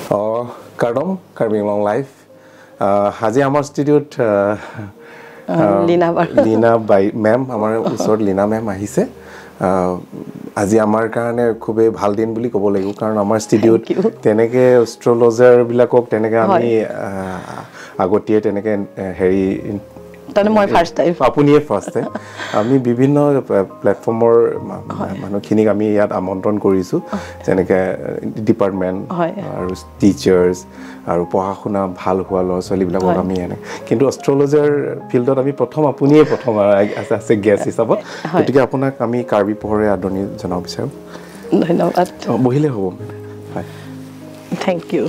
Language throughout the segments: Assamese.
কাৰ্ডম কাৰ্বি আংলং লাইভ। আজি আমাৰ ষ্টুডিঅ'ত লীনা লীনা বাই মেম, আমাৰ ওচৰত লীনা মেম আহিছে। আজি আমাৰ কাৰণে খুবেই ভাল দিন বুলি ক'ব লাগিব, কাৰণ আমাৰ ষ্টুডিঅ'ত তেনেকৈ এষ্ট্ৰলজাৰবিলাকক তেনেকৈ আমি আগতীয়াই তেনেকৈ হেৰি মই ফাৰ্ষ্ট টাইম, আপুনিয়ে ফাৰ্ষ্ট টাইম। আমি বিভিন্ন প্লেটফৰ্মৰ মানুহখিনিক আমি ইয়াত আমন্ত্ৰণ কৰিছোঁ, যেনেকৈ ডিপাৰ্টমেণ্ট আৰু টিচাৰ্ছ আৰু পঢ়া শুনা ভাল হোৱা ল'ৰা ছোৱালীবিলাকক আমি এনে, কিন্তু এষ্ট্ৰলজাৰ ফিল্ডত আমি প্ৰথম, আপুনিয়ে প্ৰথম আছে গেষ্ট হিচাপত। গতিকে আপোনাক আমি কাৰ্বি পোহৰে আদৰণি জনাব বিচাৰোঁ। ধন্যবাদ। বহিলে হ'ব? হয়, thank U.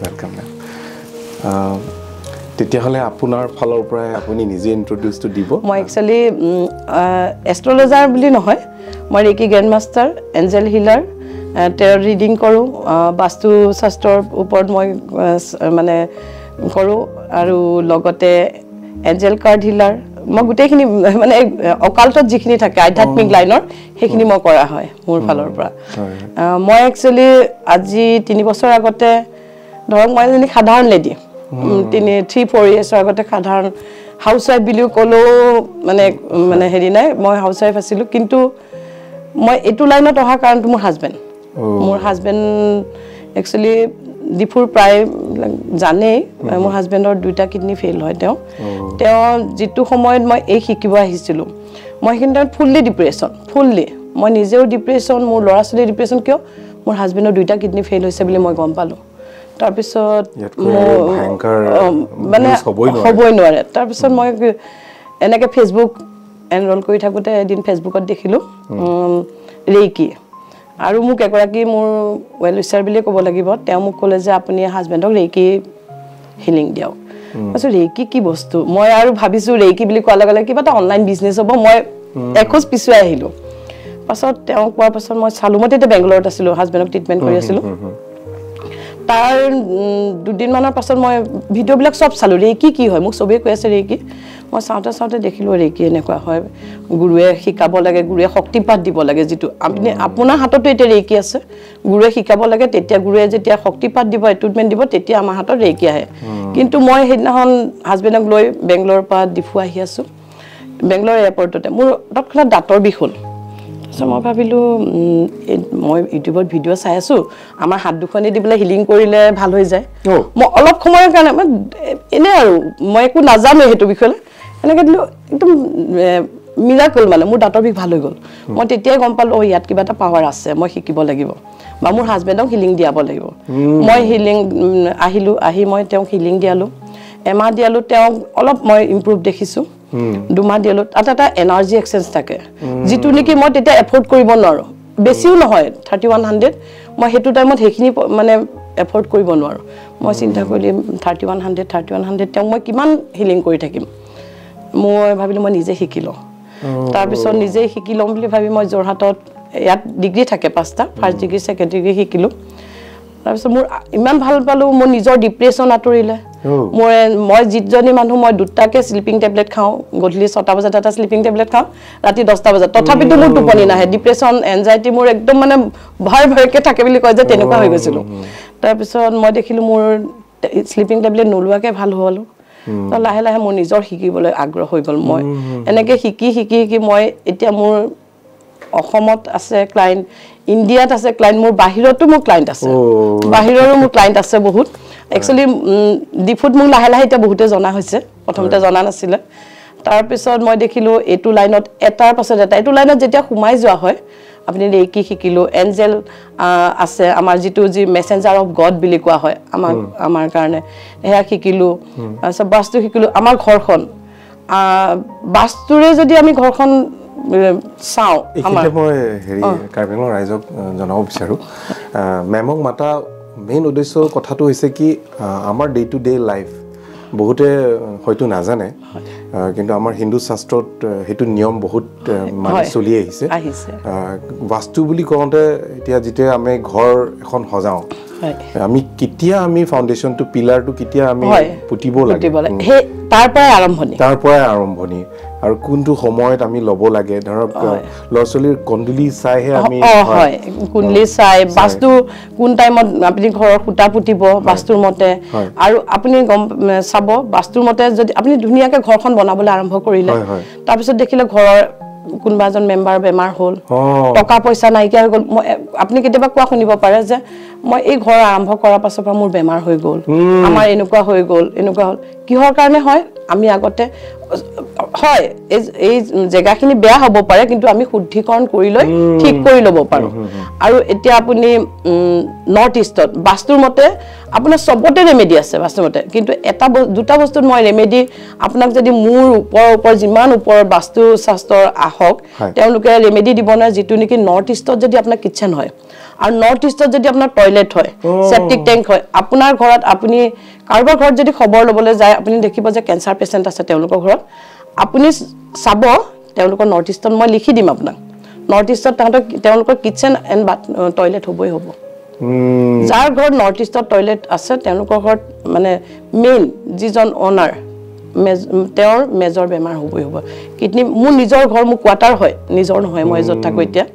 Welcome ma'am. তেতিয়াহ'লে আপোনাৰ ফালৰ পৰাই আপুনি নিজে ইণ্ট্ৰডিউচটো দিব। মই একচুৱেলি এষ্ট্ৰলজাৰ বুলি নহয়, মই reiki grand master, angel healer, tarot reading কৰোঁ, বাস্তুশাস্ত্ৰৰ ওপৰত মই মানে কৰোঁ, আৰু লগতে এঞ্জেল কাৰ্ড হিলাৰ। মই গোটেইখিনি মানে অকাল্টত যিখিনি থাকে আধ্যাত্মিক লাইনৰ সেইখিনি মই কৰা হয় মোৰ ফালৰ পৰা। মই একচুৱেলি আজি 3 বছৰ আগতে, ধৰক মই এজনী সাধাৰণ লেডি, 3-4 ইয়েৰ্ছৰ আগতে সাধাৰণ হাউচ ৱাইফ বুলিও ক'লেও মানে মানে হেৰি নাই, মই হাউচ ৱাইফ আছিলোঁ। কিন্তু মই এইটো লাইনত অহা কাৰণটো মোৰ হাজবেণ্ড। মোৰ হাজবেণ্ড একচুৱেলি ডিফুৰ প্ৰায় জানেই, মোৰ হাজবেণ্ডৰ 2টা কিডনী ফেইল হয়। তেওঁ তেওঁ যিটো সময়ত মই এই শিকিব আহিছিলোঁ, মই সেইখিনি টাইমত ফুল্লি ডিপ্ৰেশ্যন, ফুল্লি মই নিজেও ডিপ্ৰেশ্যন, মোৰ ল'ৰা ছোৱালীৰ ডিপ্ৰেশ্যন। কিয়? মোৰ হাজবেণ্ডৰ 2টা কিডনী ফেইল হৈছে বুলি মই গম পালোঁ। তাৰপিছত মানে হ'বই নোৱাৰে। তাৰপিছত মই এনেকৈ ফেচবুক এনৰল কৰি থাকোঁতে এদিন ফেচবুকত দেখিলোঁ ৰেইকি, আৰু মোক এগৰাকী মোৰ ৱেল উইচাৰ বুলিয়ে ক'ব লাগিব, তেওঁ মোক ক'লে যে আপুনি হাজবেণ্ডক ৰেইকি হিলিং দিয়ক। তাৰপিছত ৰেইকি কি বস্তু, মই আৰু ভাবিছোঁ ৰেইকি বুলি কোৱাৰ লগে লগে কিবা এটা অনলাইন বিজনেছ হ'ব, মই এখোজ পিছুৱাই আহিলোঁ। পাছত তেওঁ কোৱাৰ পাছত মই চালোঁ, মই তেতিয়া বেংগলৰত আছিলোঁ, হাজবেণ্ডক ট্ৰিটমেণ্ট কৰি আছিলোঁ। তাৰ দুদিনমানৰ পাছত মই ভিডিঅ'বিলাক চব চালোঁ, ৰেইকি কি হয়, মোক চবেই কৈ আছে ৰেইকি। মই চাওঁতে চাওঁতে দেখিলোঁ ৰেইকি এনেকুৱা হয়, গুৰুৱে শিকাব লাগে, গুৰুৱে শক্তিপাত দিব লাগে, যিটো আপুনি আপোনাৰ হাততো এতিয়া ৰেইকি আছে, গুৰুৱে শিকাব লাগে, তেতিয়া গুৰুৱে যেতিয়া শক্তিপাত দিব, এটুটমেণ্ট দিব, তেতিয়া আমাৰ হাতত ৰেইকি আহে। কিন্তু মই সেইদিনাখন হাজবেণ্ডক লৈ বেংগলোৰৰ পৰা ডিফু আহি আছোঁ, বেংগলোৰ এয়াৰপৰ্টতে মোৰ তৎক্ষণাত দাঁতৰ বিষ হ'ল। তাৰপিছত মই ভাবিলোঁ, মই ইউটিউবত ভিডিঅ' চাই আছোঁ, আমাৰ হাত দুখনি দি পেলাই হিলিং কৰিলে ভাল হৈ যায়। মই অলপ সময়ৰ কাৰণে মই এনেই আৰু মই একো নাজানো সেইটো বিষয়লৈ, এনেকৈ দিলোঁ, একদম মিৰাকল, মানে মোৰ দাঁতৰ বিষ ভাল হৈ গ'ল। মই তেতিয়াই গম পালোঁ, অ' ইয়াত কিবা এটা পাৱাৰ আছে, মই শিকিব লাগিব বা মোৰ হাজবেণ্ডক হিলিং দিয়াব লাগিব। মই হিলিং আহিলোঁ, আহি মই তেওঁক হিলিং দিয়ালোঁ, এমাহ দিয়ালোঁ, তেওঁক অলপ মই ইম্প্ৰুভ দেখিছোঁ। 2 মাহ দিয়ালোঁ, তাত এটা এনাৰ্জি এক্সচেঞ্জ থাকে, যিটো নেকি মই তেতিয়া এফৰ্ড কৰিব নোৱাৰোঁ, বেছিও নহয় 3100, মই সেইটো টাইমত সেইখিনি মানে এফৰ্ড কৰিব নোৱাৰোঁ। মই চিন্তা কৰিলোঁ 3100 3100 তেওঁক মই কিমান হিলিং কৰি থাকিম। মই ভাবিলোঁ মই নিজে শিকি লওঁ। তাৰপিছত নিজে শিকি ল'ম বুলি ভাবি মই যোৰহাটত, ইয়াত ডিগ্ৰী থাকে 5টা, ফাৰ্ষ্ট ডিগ্ৰী ছেকেণ্ড ডিগ্ৰী শিকিলোঁ। তাৰপিছত মোৰ ইমান ভাল পালোঁ, মোৰ নিজৰ ডিপ্ৰেশ্যন আঁতৰিলে। মই যিজনী মানুহ, মই 2টাকৈ শ্লিপিং টেবলেট খাওঁ, গধূলি 6টা বজাত এটা শ্লিপিং টেবলেট খাওঁ, ৰাতি 10টা বজাত, তথাপিতো মোৰ টোপনি নাহে। ডিপ্ৰেশ্যন, এনজাইটি মোৰ একদম মানে ভয় ভয়কৈ থাকে বুলি কয় যে, তেনেকুৱা হৈ গৈছিলোঁ। তাৰপিছত মই দেখিলোঁ মোৰ শ্লিপিং টেবলেট নোলোৱাকৈ ভাল হ'লোঁ। লাহে লাহে মোৰ নিজৰ শিকিবলৈ আগ্ৰহ হৈ গ'ল। মই এনেকৈ শিকি শিকি শিকি মই এতিয়া মোৰ অসমত আছে ক্লাইণ্ট, ইণ্ডিয়াত আছে ক্লাইণ্ট, মোৰ বাহিৰতো মোৰ ক্লাইণ্ট আছে, বাহিৰৰো মোৰ ক্লাইণ্ট আছে বহুত। একচুৱেলি ডিফুত মোক লাহে লাহে এতিয়া বহুতে জনা হৈছে, প্ৰথমতে জনা নাছিলে। তাৰপিছত মই দেখিলোঁ এইটো লাইনত এটাৰ পাছত এটা, এইটো লাইনত যেতিয়া সোমাই যোৱা হয়, আপুনি ৰেইকি শিকিলোঁ, এঞ্জেল আছে আমাৰ যিটো যি মেছেঞ্জাৰ অফ গড বুলি কোৱা হয় আমাক, আমাৰ কাৰণে সেয়া শিকিলোঁ। তাৰপিছত বাস্তু শিকিলোঁ। আমাৰ ঘৰখন বাস্তুৰে যদি আমি ঘৰখন চাওঁ, এইখিনিতে মই হেৰি কাৰ্বি আংলং ৰাইজক জনাব বিচাৰোঁ, মেমক মাতা মেইন উদ্দেশ্য কথাটো হৈছে কি, আমাৰ ডে টু ডে লাইফ বহুতে হয়তো নাজানে, কিন্তু আমাৰ হিন্দু শাস্ত্ৰত সেইটো নিয়ম বহুত মানে চলি আহিছে। বাস্তু বুলি কওঁতে এতিয়া যেতিয়া আমি ঘৰ এখন সজাওঁ, আমি কেতিয়া আমি ফাউণ্ডেশ্যনটো পিলাৰটো কেতিয়া আমি পুতিব লাগে, সেই তাৰ পৰাই আৰম্ভণি, তাৰ পৰাই আৰম্ভণি। আৰু কোনটো সময়ত আমি ল'ব লাগে, ধৰক ল'ৰা ছোৱালীৰ কুণ্ডলী চাইহে আমি, হয় কুণ্ডলী চাই বাস্তু কোন টাইমত আপুনি ঘৰৰ খুঁটা পুতিব বাস্তুৰ মতে। আৰু আপুনি গম চাব বাস্তুৰ মতে যদি আপুনি ধুনীয়াকৈ ঘৰখন বনাবলৈ আৰম্ভ কৰিলে, তাৰপিছত দেখিলে ঘৰৰ কোনোবা এজন মেম্বাৰ বেমাৰ হ'ল, টকা পইচা নাইকিয়া হৈ গ'ল। মই আপুনি কেতিয়াবা কোৱা শুনিব পাৰে যে মই এই ঘৰ আৰম্ভ কৰাৰ পাছৰ পৰা মোৰ বেমাৰ হৈ গ'ল, আমাৰ এনেকুৱা হৈ গ'ল, এনেকুৱা হ'ল। কিহৰ কাৰণে হয়? আমি আগতে হয় এই জেগাখিনি বেয়া হ'ব পাৰে, কিন্তু আমি শুদ্ধিকৰণ কৰি লৈ ঠিক কৰি ল'ব পাৰোঁ। আৰু এতিয়া আপুনি নৰ্থ ইষ্টত বাস্তুৰ মতে আপোনাৰ চবতে ৰেমেডি আছে বাস্তুৰ মতে, কিন্তু এটা দুটা বস্তুত মই ৰেমেডি আপোনাক যদি মোৰ ওপৰৰ ওপৰ যিমান ওপৰৰ বাস্তু শাস্ত্ৰৰ আহক তেওঁলোকে ৰেমেডি দিব নোৱাৰে, যিটো নেকি নৰ্থ ইষ্টত যদি আপোনাৰ কিটচেন হয় আৰু নৰ্থ ইষ্টত যদি আপোনাৰ টয়লেট হয়, চেপ্টিক টেংক হয়, আপোনাৰ ঘৰত আপুনি কাৰোবাৰ ঘৰত যদি খবৰ ল'বলৈ যায় আপুনি দেখিব যে কেঞ্চাৰ পেচেণ্ট আছে তেওঁলোকৰ ঘৰত, আপুনি চাব তেওঁলোকৰ নৰ্থ ইষ্টত, মই লিখি দিম আপোনাক, নৰ্থ ইষ্টত তাহাঁতৰ তেওঁলোকৰ কিটচেন এণ্ড বাথ টয়লেট হ'বই হ'ব। যাৰ ঘৰত নৰ্থ ইষ্টত টয়লেট আছে তেওঁলোকৰ ঘৰত মানে মেইন যিজন অ'নাৰ তেওঁৰ মেজৰ বেমাৰ হ'বই হ'ব, কিডনী। মোৰ নিজৰ ঘৰ, মোৰ কোৱাৰ্টাৰ হয়, নিজৰ নহয়, মই য'ত থাকোঁ এতিয়া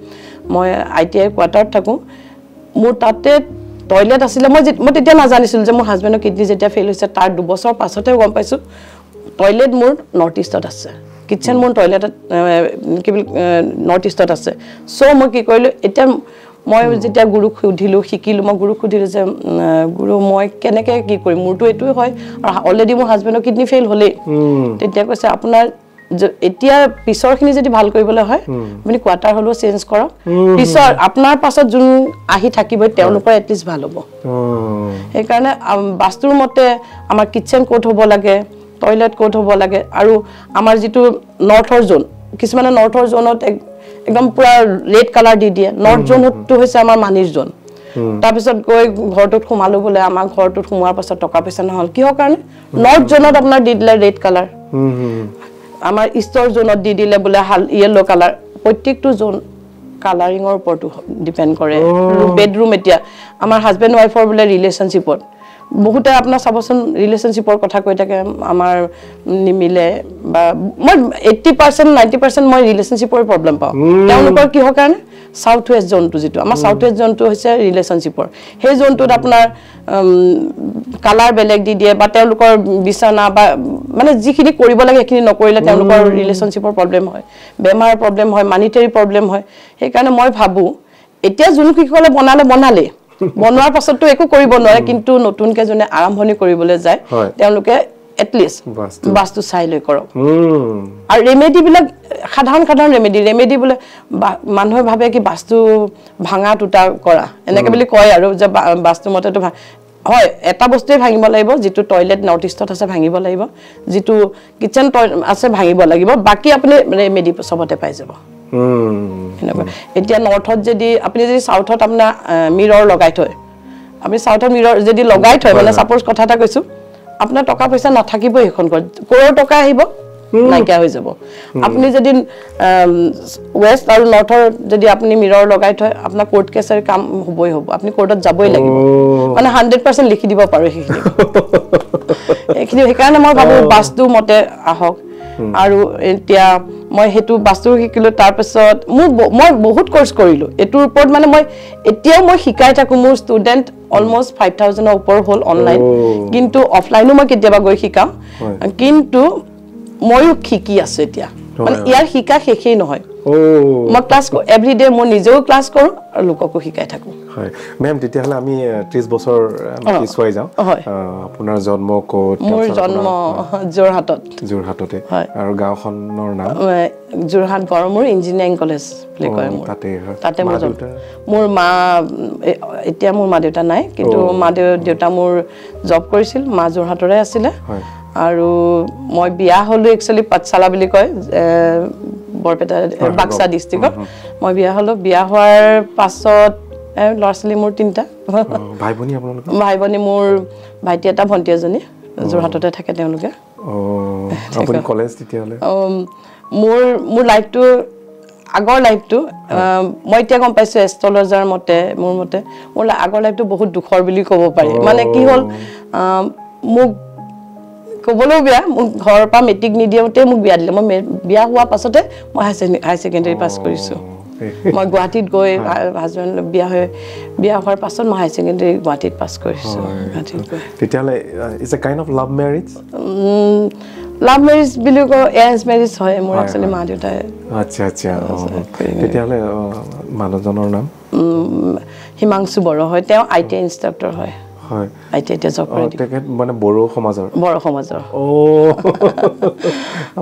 মই ITI কোৱাৰ্টাৰত থাকোঁ, মোৰ তাতে টয়লেট আছিলে। মই তেতিয়া নাজানিছিলোঁ যে মোৰ হাজবেণ্ডৰ কিডনী যেতিয়া ফেইল হৈছে তাৰ 2 বছৰ পাছতহে গম পাইছোঁ টয়লেট মোৰ নৰ্থ ইষ্টত আছে, কিটচেন মোৰ টয়লেটত কি বুলি নৰ্থ ইষ্টত আছে। চ' মই কি কৰিলোঁ, এতিয়া মই যেতিয়া গুৰুক সুধিলোঁ, শিকিলোঁ, মই গুৰুক সুধিলোঁ যে গুৰু মই কেনেকৈ কি কৰিম, মোৰতো এইটোৱে হয় আৰু অলৰেডি মোৰ হাজবেণ্ডৰ কিডনী ফেইল হ'লেই। তেতিয়া কৈছে আপোনাৰ এতিয়া পিছৰখিনি যদি ভাল কৰিবলৈ হয় আপুনি কোৱাৰ্টাৰ হ'লেও চেঞ্জ কৰক, পিছৰ আপোনাৰ পাছত যোন আহি থাকিব তেওঁলোকৰ এটলিষ্ট ভাল হ'ব। সেইকাৰণে বাস্তুৰ মতে আমাৰ কিটচেন ক'ত হ'ব লাগে, টয়লেট ক'ত হ'ব লাগে, আৰু আমাৰ যিটো নৰ্থৰ জ'ন, কিছুমানে নৰ্থৰ জ'নত একদম পূৰা ৰেড কালাৰ দি দিয়ে। নৰ্থ জ'নটো হৈছে আমাৰ মানিৰ জ'ন। তাৰপিছত গৈ ঘৰটোত সোমালোঁ বোলে, আমাৰ ঘৰটোত সোমোৱাৰ পাছত টকা পইচা নহ'ল, কিহৰ কাৰণে? নৰ্থ জ'নত আপোনাৰ দি দিলে ৰেড কালাৰ, আমাৰ ইষ্টৰ জ'নত দি দিলে বোলে য়েল্ল' কালাৰ। প্ৰত্যেকটো জ'ন কালাৰিঙৰ ওপৰতো ডিপেণ্ড কৰে। বেডৰুম এতিয়া আমাৰ হাজবেণ্ড ৱাইফৰ বোলে ৰিলেশ্যনশ্বিপত বহুতে আপোনাৰ চাবচোন ৰিলেশ্যনশ্বিপৰ কথা কৈ থাকে, আমাৰ নিমিলে, বা মই 80% 90% মই ৰিলেশ্যনশ্বিপৰ প্ৰব্লেম পাওঁ। তেওঁলোকৰ কিহৰ কাৰণে? চাউথ ৱেষ্ট জ'নটো, যিটো আমাৰ চাউথ ৱেষ্ট জ'নটো হৈছে ৰিলেশ্যনশ্বিপৰ, সেই জ'নটোত আপোনাৰ কালাৰ বেলেগ দি দিয়ে, বা তেওঁলোকৰ বিচনা বা মানে যিখিনি কৰিব লাগে সেইখিনি নকৰিলে তেওঁলোকৰ ৰিলেশ্যনশ্বিপৰ প্ৰব্লেম হয়, বেমাৰৰ প্ৰব্লেম হয়, মানিটেৰী প্ৰব্লেম হয়। সেইকাৰণে মই ভাবোঁ এতিয়া যোনসকলে বনালে বনালেই, বনোৱাৰ পাছততো একো কৰিব নোৱাৰে, কিন্তু নতুনকৈ যোনে আৰম্ভণি কৰিবলৈ যায় তেওঁলোকে এটলিষ্ট বাস্তু চাই লৈ কৰক। আৰু ৰেমেডিবিলাক সাধাৰণ সাধাৰণ ৰেমেডি, ৰেমেডি বোলে মানুহে ভাবে কি বাস্তু ভাঙা টুটা কৰা এনেকৈ বুলি কয়, আৰু যে বাস্তু মতেতো হয় এটা বস্তুৱে ভাঙিব লাগিব, যিটো টয়লেট নৰ্থ ইষ্টত আছে ভাঙিব লাগিব, যিটো কিটচেন আছে ভাঙিব লাগিব, বাকী আপুনি ৰেমেডি চবতে পাই যাব। এনেকুৱা এতিয়া নৰ্থত যদি আপুনি যদি চাউথত আপোনাৰ মিৰৰ লগাই থয়, আপুনি চাউথত মিৰৰ যদি লগাই থয়, মানে ছাপ'জ কথা এটা কৈছোঁ, আপোনাৰ টকা পইচা নাথাকিবই সেইখন ঘৰত, ক'ৰৰ টকা আহিব নাইকিয়া হৈ যাব। আপুনি যদি ৱেষ্ট আৰু নৰ্থৰ যদি আপুনি মিৰৰ লগাই থয়, আপোনাৰ কোৰ্ট কেছৰ কাম হ'বই হ'ব, আপুনি কোৰ্টত যাবই লাগিব, মানে 100% লিখি দিব পাৰোঁ সেইখিনি এইখিনি। সেইকাৰণে মই ভাবোঁ বাস্তু মতে আহক। আৰু এতিয়া মই সেইটো বাস্তু শিকিলোঁ, তাৰপিছত মই বহুত কৰ্চ কৰিলোঁ এইটোৰ ওপৰত, মানে মই এতিয়াও মই শিকাই থাকোঁ। মোৰ ষ্টুডেণ্ট অলমষ্ট 5000 ওপৰ হ'ল অনলাইন, কিন্তু অফলাইনো মই কেতিয়াবা গৈ শিকাওঁ, কিন্তু ময়ো শিকি আছোঁ এতিয়া, মানে ইয়াৰ শিকা শেষেই নহয়। মই ক্লাছ এভৰি ডে, মই নিজেও ক্লাছ কৰোঁ আৰু লোককো শিকাই থাকোঁ। হয় মেম, তেতিয়াহ'লে আমি 30 বছৰ পিছুৱাই যাওঁ। আপোনাৰ জন্ম ক'ত? মোৰ জন্ম যোৰহাটত। যোৰহাটতে। আৰু গাঁওখনৰ নাম? যোৰহাট গড়মূৰ ইঞ্জিনিয়াৰিং কলেজ বুলি কয়। মোৰ তাতে মোৰ জন্ম। মোৰ মা এতিয়া মোৰ মা দেউতা নাই, কিন্তু মা দেউতা মোৰ জব কৰিছিল, মা যোৰহাটৰে আছিলে। আৰু মই বিয়া হ'লোঁ একচুৱেলি পাঠশালা বুলি কয়, বৰপেটা বাক্সা ডিষ্ট্ৰিক্টত মই বিয়া হ'লোঁ। বিয়া হোৱাৰ পাছত ল'ৰা ছোৱালী মোৰ 3টা। ভাই ভনী আপোনালোকৰ? ভাই ভনী মোৰ ভাইটি এটা, ভণ্টি এজনী, যোৰহাটতে থাকে তেওঁলোকে। আপুনি কলেজ তেতিয়াহ'লে? মোৰ মোৰ লাইফটো আগৰ লাইফটো মই এতিয়া গম পাইছোঁ এষ্ট্ৰলজাৰ মতে, মোৰ মতে মোৰ আগৰ লাইফটো বহুত দুখৰ বুলি ক'ব পাৰি। মানে কি হ'ল, মোক ক'বলৈও বেয়া, মোক ঘৰৰ পৰা মেট্ৰিক নিদিওঁতে মোক বিয়া দিলে। মই বিয়া হোৱাৰ পাছতে মই হাই ছেকেণ্ডেৰী পাছ কৰিছোঁ। মই গুৱাহাটীত গৈ হাজবেণ্ড বিয়া হোৱাৰ পাছত মই হাই ছেকেণ্ডেৰী গুৱাহাটীত পাছ কৰিছোঁ। গুৱাহাটীত গৈ তেতিয়াহ'লে it's a kind of love marriage? Love marriage বুলি কওঁ, এৰেঞ্জ মেৰিজ হয় মোৰ একচুৱেলি মা দেউতাই। আচ্ছা আচ্ছা, তেতিয়াহ'লে মানুহজনৰ নাম? হিমাংশু বড়ো হয়, তেওঁ I T I instructor হয়। হয়, I T আইতে জব কৰে। তেখেত মানে বড়ো সমাজৰ? বড়ো সমাজৰ।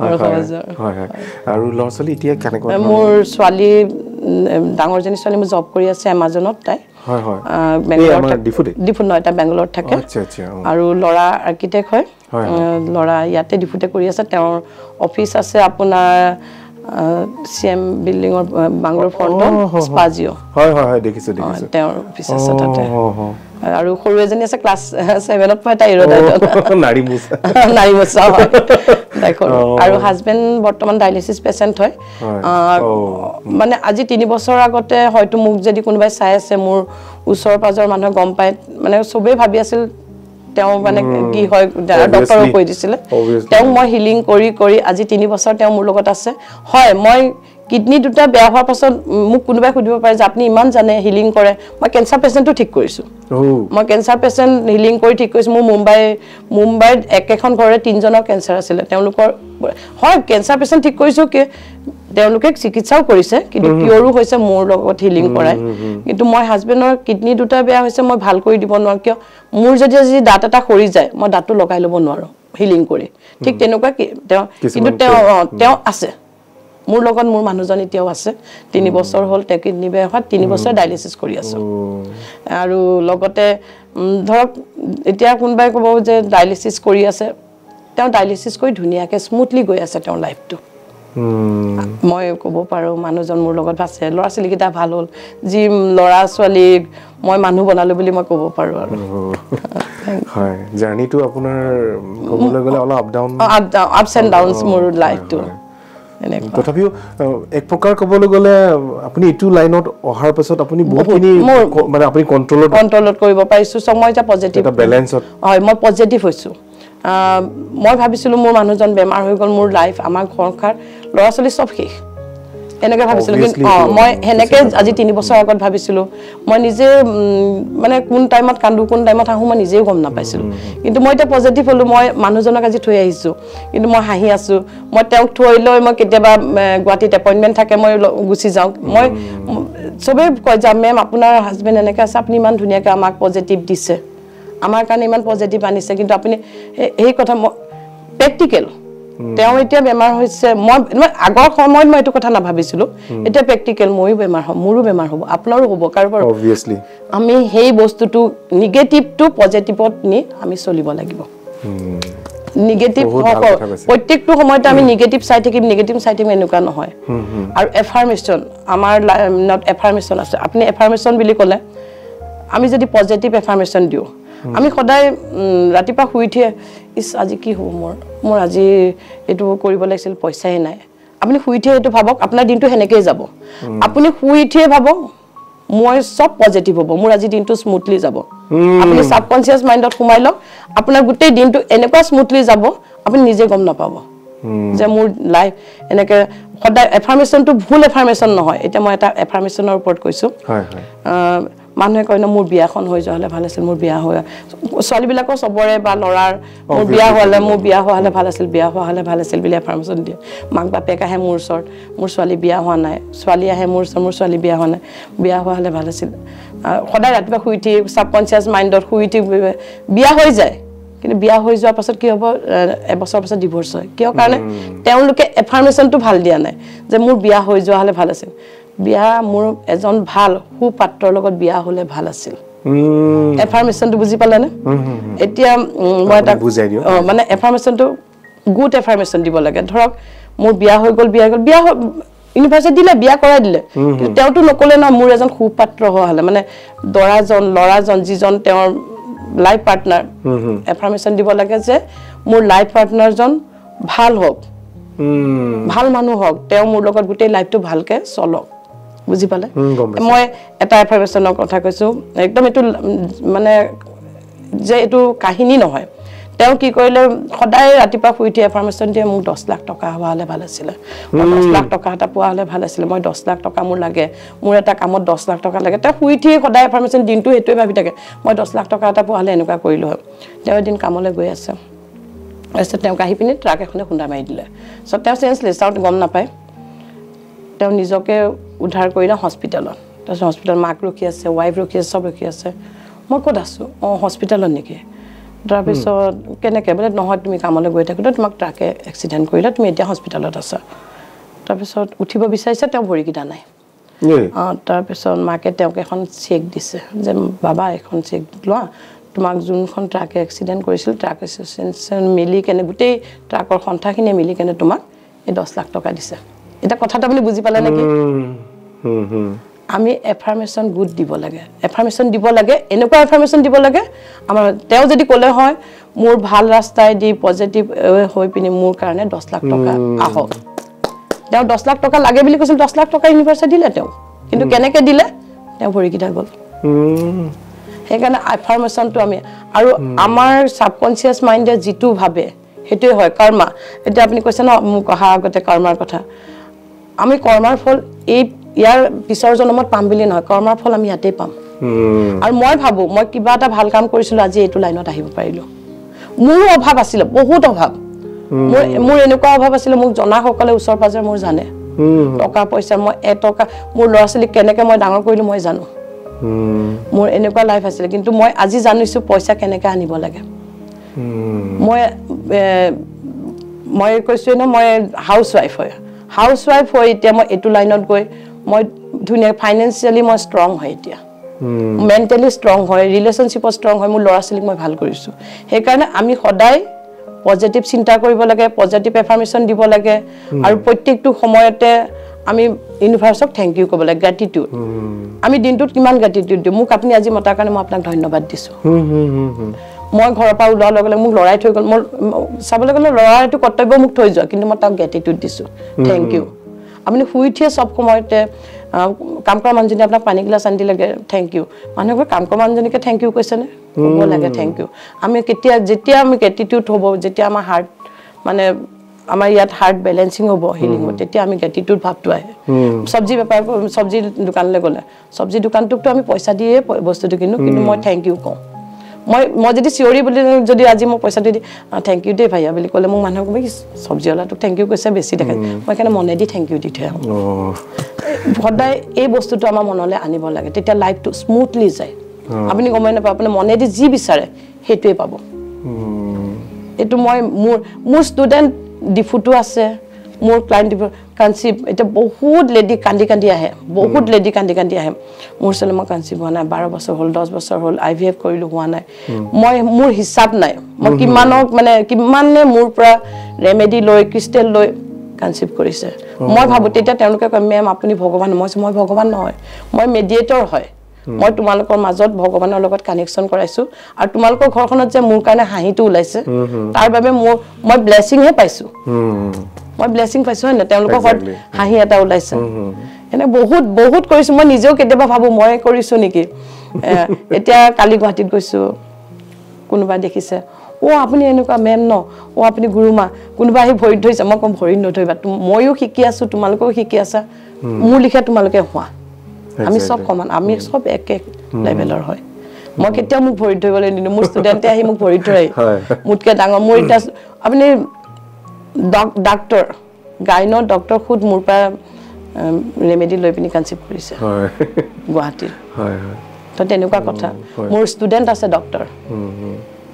বড়ো সমাজৰ। হয় হয়। আৰু ল'ৰা ছোৱালী এতিয়া কেনেকুৱা? মোৰ ছোৱালী, ডাঙৰজনী ছোৱালী মোৰ জব কৰি আছে এমাজনত তাই। হয় হয়। ডিফুত নহয়, তাই বেংগলোৰত থাকে। আৰু ল'ৰা আৰ্কিটেক্ট হয়, ল'ৰা ইয়াতে ডিফুতে কৰি আছে। তেওঁৰ অফিচ আছে আপোনাৰ চি এম বিল্ডিঙৰ বাংলোৰ ফ্ৰণ্টত, স্পাজিঅ'। হয় হয় হয়, দেখিছোঁ দেখিছোঁ। তেওঁৰ অফিচ আছে তাতে। আৰু সৰু এজনী আছে ক্লাছ 7ত পঢ়ে, তাই নাৰীমোচা হয় তাই সৰু। আৰু হাজবেণ্ড বৰ্তমান ডায়েলিচিছ পেচেণ্ট হয়। মানে আজি 3 বছৰৰ আগতে হয়তো মোক যদি কোনোবাই চাই আছে, মোৰ ওচৰ পাজৰৰ মানুহে গম পায়, মানে চবেই ভাবি আছিল তেওঁ মানে কি হয়, ডক্টৰেও কৈ দিছিলে। তেওঁক মই হিলিং কৰি কৰি আজি 3 বছৰ তেওঁ মোৰ লগত আছে। হয়, মই কিডনী দুটা বেয়া হোৱাৰ পাছত মোক কোনোবাই সুধিব পাৰে যে আপুনি ইমান জানে হিলিং কৰে, মই কেঞ্চাৰ পেচেণ্টো ঠিক কৰিছোঁ। মই কেঞ্চাৰ পেচেণ্ট হিলিং কৰি ঠিক কৰিছোঁ। মোৰ মুম্বাইত একেখন ঘৰৰে 3জনৰ কেঞ্চাৰ আছিলে, তেওঁলোকৰ হয় কেঞ্চাৰ পেচেণ্ট ঠিক কৰিছোঁ, কি তেওঁলোকে চিকিৎসাও কৰিছে, কিন্তু কিয়ৰো হৈছে মোৰ লগত হিলিং কৰাই। কিন্তু মই হাজবেণ্ডৰ কিডনী দুটা বেয়া হৈছে, মই ভাল কৰি দিব নোৱাৰোঁ। কিয়? মোৰ যদি আজি দাঁত এটা সৰি যায়, মই দাঁতটো লগাই ল'ব নোৱাৰোঁ হিলিং কৰি। ঠিক তেনেকুৱা তেওঁ, কিন্তু তেওঁ আছে মোৰ লগত, মোৰ মানুহজন এতিয়াও আছে। 3 বছৰ হ'ল তেওঁ কিডনী বেয়া হোৱাত, 3 বছৰ ডায়েলিচিছ কৰি আছোঁ। আৰু লগতে ধৰক এতিয়া কোনোবাই ক'ব যে ডায়েলিচিছ কৰি আছে, তেওঁ ডায়েলিচিছ কৰি ধুনীয়াকৈ স্মুথলি গৈ আছে তেওঁৰ লাইফটো। মই ক'ব পাৰোঁ মানুহজন মোৰ লগত আছে, ল'ৰা ছোৱালীকেইটা ভাল হ'ল, যি ল'ৰা ছোৱালীক মই মানুহ বনালোঁ বুলি মই ক'ব পাৰোঁ। আৰু হয়, জাৰ্ণিটো আপোনাৰ ক'বলৈ গ'লে অলপ up down, ups and downs মোৰ লাইফটো। তথাপিও এক প্ৰকাৰ ক'বলৈ গ'লে আপুনি এইটো লাইনত অহাৰ পাছত আপুনি বহুতখিনি মানে আপুনি কণ্ট্ৰলত কৰিব পাৰিছোঁ। চ' মই এতিয়া পজিটিভ বেলেঞ্চত, হয় মই পজিটিভ হৈছোঁ। মই ভাবিছিলোঁ মোৰ মানুহজন বেমাৰ হৈ গ'ল, মোৰ লাইফ, আমাৰ ঘৰখন, ল'ৰা ছোৱালী চব শেষ, এনেকৈ ভাবিছিলোঁ। কিন্তু মই সেনেকৈ আজি 3 বছৰ আগত ভাবিছিলোঁ। মই নিজে মানে কোন টাইমত কান্দো কোন টাইমত হাঁহোঁ মই নিজেও গম নাপাইছিলোঁ। কিন্তু মই এতিয়া পজিটিভ হ'লোঁ। মই মানুহজনক আজি থৈ আহিছোঁ, কিন্তু মই হাঁহি আছোঁ। মই তেওঁক থৈ লৈ মই কেতিয়াবা গুৱাহাটীত এপইণ্টমেণ্ট থাকে, মই গুচি যাওঁ। মই চবেই কয় যে মেম আপোনাৰ হাজবেণ্ড এনেকৈ আছে, আপুনি ইমান ধুনীয়াকৈ আমাক পজিটিভ দিছে, আমাৰ কাৰণে ইমান পজিটিভ আনিছে। কিন্তু আপুনি সেই কথা মই প্ৰেক্টিকেল, তেওঁ এতিয়া বেমাৰ হৈছে, মই আগৰ সময়ত মই এইটো কথা নাভাবিছিলোঁ, এতিয়া প্ৰেক্টিকেল ময়ো বেমাৰ হ'ম, মোৰো বেমাৰ হ'ব, আপোনাৰো হ'ব, কাৰোবাৰ। আমি সেই বস্তুটো নিগেটিভটো পজিটিভত নি আমি চলিব লাগিব। নিগেটিভ প্ৰত্যেকটো সময়তে আমি নিগেটিভ চাই থাকিম, নিগেটিভ চাই থাকিম এনেকুৱা নহয়। আৰু এফাৰ্মেশ্যন, আমাৰ লাইনত এফাৰ্মেশ্যন আছে। আপুনি এফাৰ্মেশ্যন বুলি ক'লে আমি যদি পজিটিভ এফাৰ্মেশ্যন দিওঁ, আমি সদায় ৰাতিপুৱা শুই উঠিয়ে ইছ আজি কি হ'ব, মোৰ আজি এইটো কৰিব লাগিছিল, পইচাই নাই, আপুনি শুই উঠিয়ে এইটো ভাবক, আপোনাৰ দিনটো সেনেকৈয়ে যাব। আপুনি শুই উঠিয়ে ভাবক মই চব পজিটিভ হ'ব, মোৰ আজি দিনটো স্মুথলি যাব। আপুনি ছাবকনচিয়াছ মাইণ্ডত সোমাই লওক, আপোনাৰ গোটেই দিনটো এনেকুৱা স্মুথলি যাব, আপুনি নিজে গম নাপাব যে মোৰ লাইফ এনেকৈ। সদায় এফাৰ্মেশ্যনটো ভুল এফাৰ্মেশ্যন নহয়। এতিয়া মই এটা এফাৰ্মেশ্যনৰ ওপৰত কৈছোঁ। মানুহে কয় ন মোৰ বিয়াখন হৈ যোৱা হ'লে ভাল আছিল, মোৰ বিয়া হৈ, ছোৱালীবিলাকৰ চবৰে বা ল'ৰাৰ মোৰ বিয়া হোৱা মোৰ বিয়া হোৱা হ'লে ভাল আছিল, বিয়া হোৱা হ'লে ভাল আছিল বুলি এফাৰ্মেশ্যন দিয়ে। মাক বাপেক আহে মোৰ ওচৰত, মোৰ ছোৱালী বিয়া হোৱা নাই, ছোৱালী আহে মোৰ ওচৰত, মোৰ ছোৱালী বিয়া হোৱা নাই, বিয়া হোৱা হ'লে ভাল আছিল। সদায় ৰাতিপুৱা শুই উঠি ছাবকনচিয়াছ মাইণ্ডত শুই উঠি বিয়া হৈ যায়, কিন্তু বিয়া হৈ যোৱাৰ পাছত কি হ'ব, এবছৰৰ পাছত ডিভ'ৰ্চ হয়। কিয় কাৰণে? তেওঁলোকে এফাৰ্মেশ্যনটো ভাল দিয়া নাই যে মোৰ বিয়া হৈ যোৱা হ'লে ভাল আছিল, বিয়া মোৰ এজন ভাল সুপাত্ৰৰ লগত বিয়া হ'লে ভাল আছিল। এফাৰ্মেশ্যনটো বুজি পালেনে? এতিয়া মই এটা মানে এফাৰ্মেশ্যনটো গুড এফাৰ্মেশ্যন দিব লাগে। ধৰক মোৰ বিয়া হৈ গ'ল, বিয়া হৈ গ'ল, বিয়া ইউনিভাৰ্চিটি দিলে, বিয়া কৰাই দিলে, কিন্তু তেওঁতো নক'লে ন মোৰ এজন সুপাত্ৰ হোৱা হ'লে, মানে দৰাজন, ল'ৰাজন, যিজন তেওঁৰ লাইফ পাৰ্টনাৰ, এফাৰ্মেশ্যন দিব লাগে যে মোৰ লাইফ পাৰ্টনাৰজন ভাল হওক, ভাল মানুহ হওক, তেওঁ মোৰ লগত গোটেই লাইফটো ভালকৈ চলক। বুজি পালে? মই এটা এফাৰ্মেশ্যনৰ কথা কৈছোঁ, একদম এইটো মানে যে এইটো কাহিনী নহয়। তেওঁ কি কৰিলে, সদায় ৰাতিপুৱা শুই উঠি এফাৰ্মেশ্যন দিয়ে, মোক 10 লাখ টকা হোৱা হ'লে ভাল আছিলে, মই 10 লাখ টকা এটা পোৱা হ'লে ভাল আছিলে, মই 10 লাখ টকা মোৰ লাগে, মোৰ এটা কামত 10 লাখ টকা লাগে। তেওঁ শুই উঠি সদায় এফাৰ্মেশ্যন দিনটো সেইটোৱে ভাবি থাকে, মই 10 লাখ টকা এটা পোৱা হ'লে এনেকুৱা কৰিলোঁ হয়। তেওঁ এদিন কামলৈ গৈ আছে, তাৰপিছত তেওঁক আহি পিনি ট্ৰাক এখনে খুন্দা মাৰি দিলে। চ' তেওঁ চেঞ্চলেছ, তেওঁ গম নাপায়। তেওঁ নিজকে উদ্ধাৰ কৰিলে হস্পিটেলত। তাৰপিছত হস্পিটেলত মাক ৰখি আছে, ৱাইফ ৰখি আছে, চব ৰখি আছে। মই ক'ত আছোঁ? অঁ, হস্পিটেলত নেকি? তাৰপিছত কেনেকৈ বোলে, নহয় তুমি কামলৈ গৈ থাকোঁতে তোমাক ট্ৰাকে এক্সিডেণ্ট কৰিলে, তুমি এতিয়া হস্পিটেলত আছা। তাৰপিছত উঠিব বিচাৰিছে, তেওঁ ভৰিকেইটা নাই। অঁ, তাৰপিছত মাকে তেওঁক এখন চেক দিছে যে বাবা এখন চেক লোৱা, তোমাক যোনখন ট্ৰাকে এক্সিডেণ্ট কৰিছিল, ট্ৰাক এছ'চিয়েশ্যন মিলি কেনে গোটেই ট্ৰাকৰ সন্থাখিনিয়ে মিলি কেনে তোমাক এই 10 লাখ টকা দিছে। এতিয়া কথাটো আপুনি বুজি পালে নেকি? আমি এফাৰ্মেশ্যন গুড দিব লাগে, এফাৰ্মেশ্যন দিব লাগে, এনেকুৱা এফাৰ্মেশ্যন দিব লাগে আমাৰ। তেওঁ যদি ক'লে হয় মোৰ ভাল ৰাস্তাই দি পজিটিভ হৈ পিনি মোৰ কাৰণে 10 লাখ টকা আহক, তেওঁ 10 লাখ টকা লাগে বুলি কৈছিল, 10 লাখ টকা ইউনিভাৰ্চে দিলে তেওঁ। কিন্তু কেনেকৈ দিলে? তেওঁ ভৰিকেইটা গ'ল। সেইকাৰণে এফাৰ্মেশ্যনটো আমি, আৰু আমাৰ ছাবকনচিয়াছ মাইণ্ডে যিটো ভাবে সেইটোৱে হয়, কৰ্মা। এতিয়া আপুনি কৈছে ন মোক অহা আগতে কৰ্মাৰ কথা, আমি কৰ্মাৰ ফল এই ইয়াৰ পিছৰ জন্মত পাম বুলি নহয়, কৰ্মাৰ ফল আমি ইয়াতেই পাম। আৰু মই ভাবোঁ মই কিবা এটা ভাল কাম কৰিছিলোঁ, আজি এইটো লাইনত আহিব পাৰিলোঁ। মোৰো অভাৱ আছিলে, বহুত অভাৱ, মোৰ এনেকুৱা অভাৱ আছিলে, মোক জনাসকলে ওচৰ পাজৰে মোৰ জানে, টকা পইচা, মই এটকা মোৰ ল'ৰা ছোৱালীক কেনেকৈ মই ডাঙৰ কৰিলোঁ মই জানো, মোৰ এনেকুৱা লাইফ আছিলে। কিন্তু মই আজি জানিছোঁ পইচা কেনেকৈ আনিব লাগে। মই মই কৈছোঁৱে ন, মই হাউচ ৱাইফ হয়, হাউচ ৱাইফ হৈ এতিয়া মই এইটো লাইনত গৈ মই ধুনীয়া ফাইনেন্সিয়েলি মই ষ্ট্ৰং হয়, এতিয়া মেণ্টেলি ষ্ট্ৰং হয়, ৰিলেশ্যনশ্বিপত ষ্ট্ৰং হয়, মোৰ ল'ৰা ছোৱালীক মই ভাল কৰিছোঁ। সেইকাৰণে আমি সদায় পজিটিভ চিন্তা কৰিব লাগে, পজিটিভ এফাৰ্মেশ্যন দিব লাগে, আৰু প্ৰত্যেকটো সময়তে আমি ইউনিভাৰ্চক thank U ক'ব লাগে, গ্ৰেটিটিউড। আমি দিনটোত কিমান গ্ৰেটিটিউড দিওঁ। মোক আপুনি আজি মতাৰ কাৰণে মই আপোনাক ধন্যবাদ দিছোঁ। মই ঘৰৰ পৰা ওলোৱাৰ লগে লগে মোক লৰাই থৈ গ'ল, মোৰ চাবলৈ গ'লে ল'ৰাৰ এইটো কৰ্তব্য মোক থৈ যোৱা, কিন্তু মই তাক গ্ৰেটিটিউড দিছোঁ, thank U. আপুনি শুই উঠিয়ে চব সময়তে কাম কৰা মানুহজনী আপোনাক পানী গিলাচ আনি দিলে thank U. মানুহে কয় কাম কৰা মানুহজনীকে thank U কৈছেনে? ক'ব লাগে thank U. আমি কেতিয়া, যেতিয়া আমি গ্ৰেটিটিউড হ'ব, যেতিয়া আমাৰ হাৰ্ট মানে আমাৰ ইয়াত হাৰ্ট বেলেঞ্চিং হ'ব, হিলিং হ'ব, তেতিয়া আমি গ্ৰেটিটিউড ভাৱটো আহে। চব্জি বেপাৰ, চব্জি দোকানলৈ গ'লে চব্জি দোকানটোকতো আমি পইচা দিয়ে বস্তুটো কিনো, কিন্তু মই thank U কওঁ। মই মই যদি চিঞৰি বুলি যদি আজি মই পইচাটো দি thank U দেই ভাইয়া বুলি ক'লে মোক মানুহে ক'ব কি চব্জিৱালাটোক thank U কৈছে বেছি দেখাই। মই সেইকাৰণে মনেদি thank U দি থৈ আহোঁ। সদায় এই বস্তুটো আমাৰ মনলৈ আনিব লাগে, তেতিয়া লাইফটো স্মুথলি যায়। আপুনি গমেই নাপায়, আপুনি মনেদি যি বিচাৰে সেইটোৱে পাব। এইটো মই মোৰ মোৰ ষ্টুডেণ্ট ডিফুটো আছে, মোৰ ক্লাইণ্ট ডিফু কনচিভ, এতিয়া বহুত লেডি কান্দি কান্দি আহে, বহুত লেডি কান্দি কান্দি আহে মোৰ ওচৰলৈ, মই কনচিভ হোৱা নাই, 12 বছৰ হ'ল, 10 বছৰ হ'ল, IVF কৰিলোঁ হোৱা নাই, মই মোৰ হিচাপ নাই, মই কিমানক মানে কিমানে মোৰ পৰা ৰেমেডি লৈ ক্ৰিষ্টেল লৈ কনচিভ কৰিছে। মই ভাবোঁ তেতিয়া তেওঁলোকে কয় মেম আপুনি ভগৱান। মই মই ভগৱান নহয়, মই মেডিয়েটৰ হয়। মই তোমালোকৰ মাজত ভগৱানৰ লগত কানেকশ্যন কৰাইছোঁ, আৰু তোমালোকৰ ঘৰখনত যে মোৰ কাৰণে হাঁহিটো ওলাইছে তাৰ বাবে মোৰ মই ব্লেছিংহে পাইছোঁ, মই ব্লেছিং পাইছোঁ হয় নাই, তেওঁলোকৰ ঘৰত হাঁহি এটা ওলাইছে। এনে বহুত বহুত কৰিছোঁ, মই নিজেও কেতিয়াবা ভাবোঁ মই কৰিছোঁ নেকি। এতিয়া কালি গুৱাহাটীত গৈছোঁ, কোনোবা দেখিছে, অ' আপুনি এনেকুৱা মেম ন, অ' আপুনি গুৰুমা, কোনোবা আহি ভৰিত ধৰিছে, মই ক'ম ভৰিত নধৰিবা, ময়ো শিকি আছোঁ, তোমালোকেও শিকি আছা, মোৰ লিখীয়া তোমালোকে হোৱা, আমি চব সমান, আমি চব একে লেভেলৰ হয়। মই কেতিয়াও মোক ভৰিত ধৰিবলৈ নিদিওঁ, মোৰ ষ্টুডেণ্টে আহি মোক ভৰিত ধৰে, মোতকৈ ডাঙৰ। মোৰ এতিয়া আপুনি ডাক্তৰ, গাইনৰ ডক্তৰ খুদ মোৰ পৰা ৰেমেডি লৈ পিনি কনচিভ কৰিছে গুৱাহাটীত। তো তেনেকুৱা কথা। মোৰ ষ্টুডেণ্ট আছে ডক্তৰ,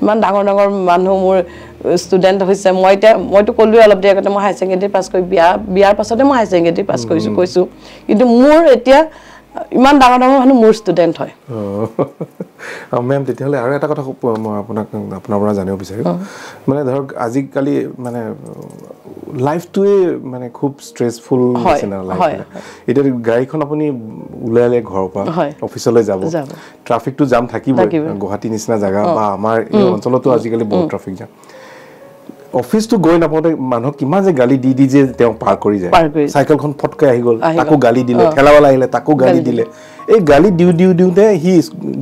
ইমান ডাঙৰ ডাঙৰ মানুহ মোৰ ষ্টুডেণ্ট হৈছে। মই এতিয়া মইতো ক'লোৱে অলপ দেৰি আগতে, মই হায়াৰ ছেকেণ্ডেৰী পাছ কৰি বিয়াৰ পাছতে মই হায়াৰ ছেকেণ্ডেৰী পাছ কৰিছোঁ কৈছোঁ, কিন্তু মোৰ এতিয়া ইমান ডাঙৰ ডাঙৰ মানুহ মোৰ ষ্টুডেণ্ট হয়। মেম তেতিয়াহ'লে আৰু এটা কথা মই আপোনাক আপোনাৰ পৰা জানিব বিচাৰিম, মানে ধৰক আজিকালি মানে লাইফটোৱে মানে খুব ষ্ট্ৰেছফুল নিচিনা লাইফ। এতিয়া গাড়ীখন আপুনি ওলালে ঘৰৰ পৰা অফিচলৈ যাব, ট্ৰাফিকটো জাম থাকিবই, গুৱাহাটী নিচিনা জেগা বা আমাৰ এই অঞ্চলতো আজিকালি বহুত ট্ৰাফিক জাম। অফিচটো গৈ নাপাওঁতে মানুহক কিমান যে গালি দি দি যে তেওঁ পাৰ কৰি যায়, চাইকেলখন ফটকৈ আহি গ'ল তাকো গালি দিলে, ঠেলাৱালা আহিলে তাকো গালি দিলে। এই গালি দিওঁ দিওঁ দিওঁতে সি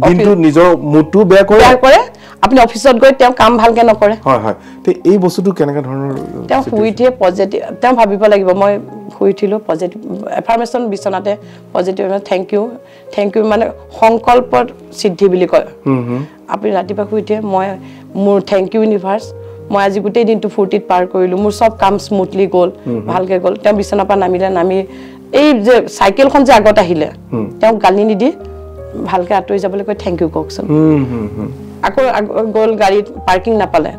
দিনটো নিজৰ মুডটো বেয়া কৰে, আপুনি অফিচত গৈ তেওঁ কাম ভালকৈ নকৰে। হয় হয়, এই বস্তুটো কেনেকুৱা ধৰণৰ? তেওঁ শুই উঠিয়ে পজিটিভ, তেওঁ ভাবিব লাগিব মই শুই উঠিলোঁ পজিটিভ এফাৰ্মেশ্যন, বিচনাতে positive thank you thank you, মানে সংকল্প সিদ্ধি বুলি কয়। আপুনি ৰাতিপুৱা শুই উঠিয়ে মই মোৰ thank U universe, মই আজি গোটেই দিনটো ফূৰ্তিত পাৰ কৰিলোঁ, মোৰ চব কাম স্মুথলি গ'ল, ভালকৈ গ'ল। তেওঁ বিচনাৰ পৰা নামিলে, নামি এই যে চাইকেলখন যে আগত আহিলে তেওঁক গালি নিদি ভালকৈ আঁতৰি যাবলৈ কৈ thank U কওকচোন। আকৌ গ'ল গাড়ীত পাৰ্কিং নাপালে,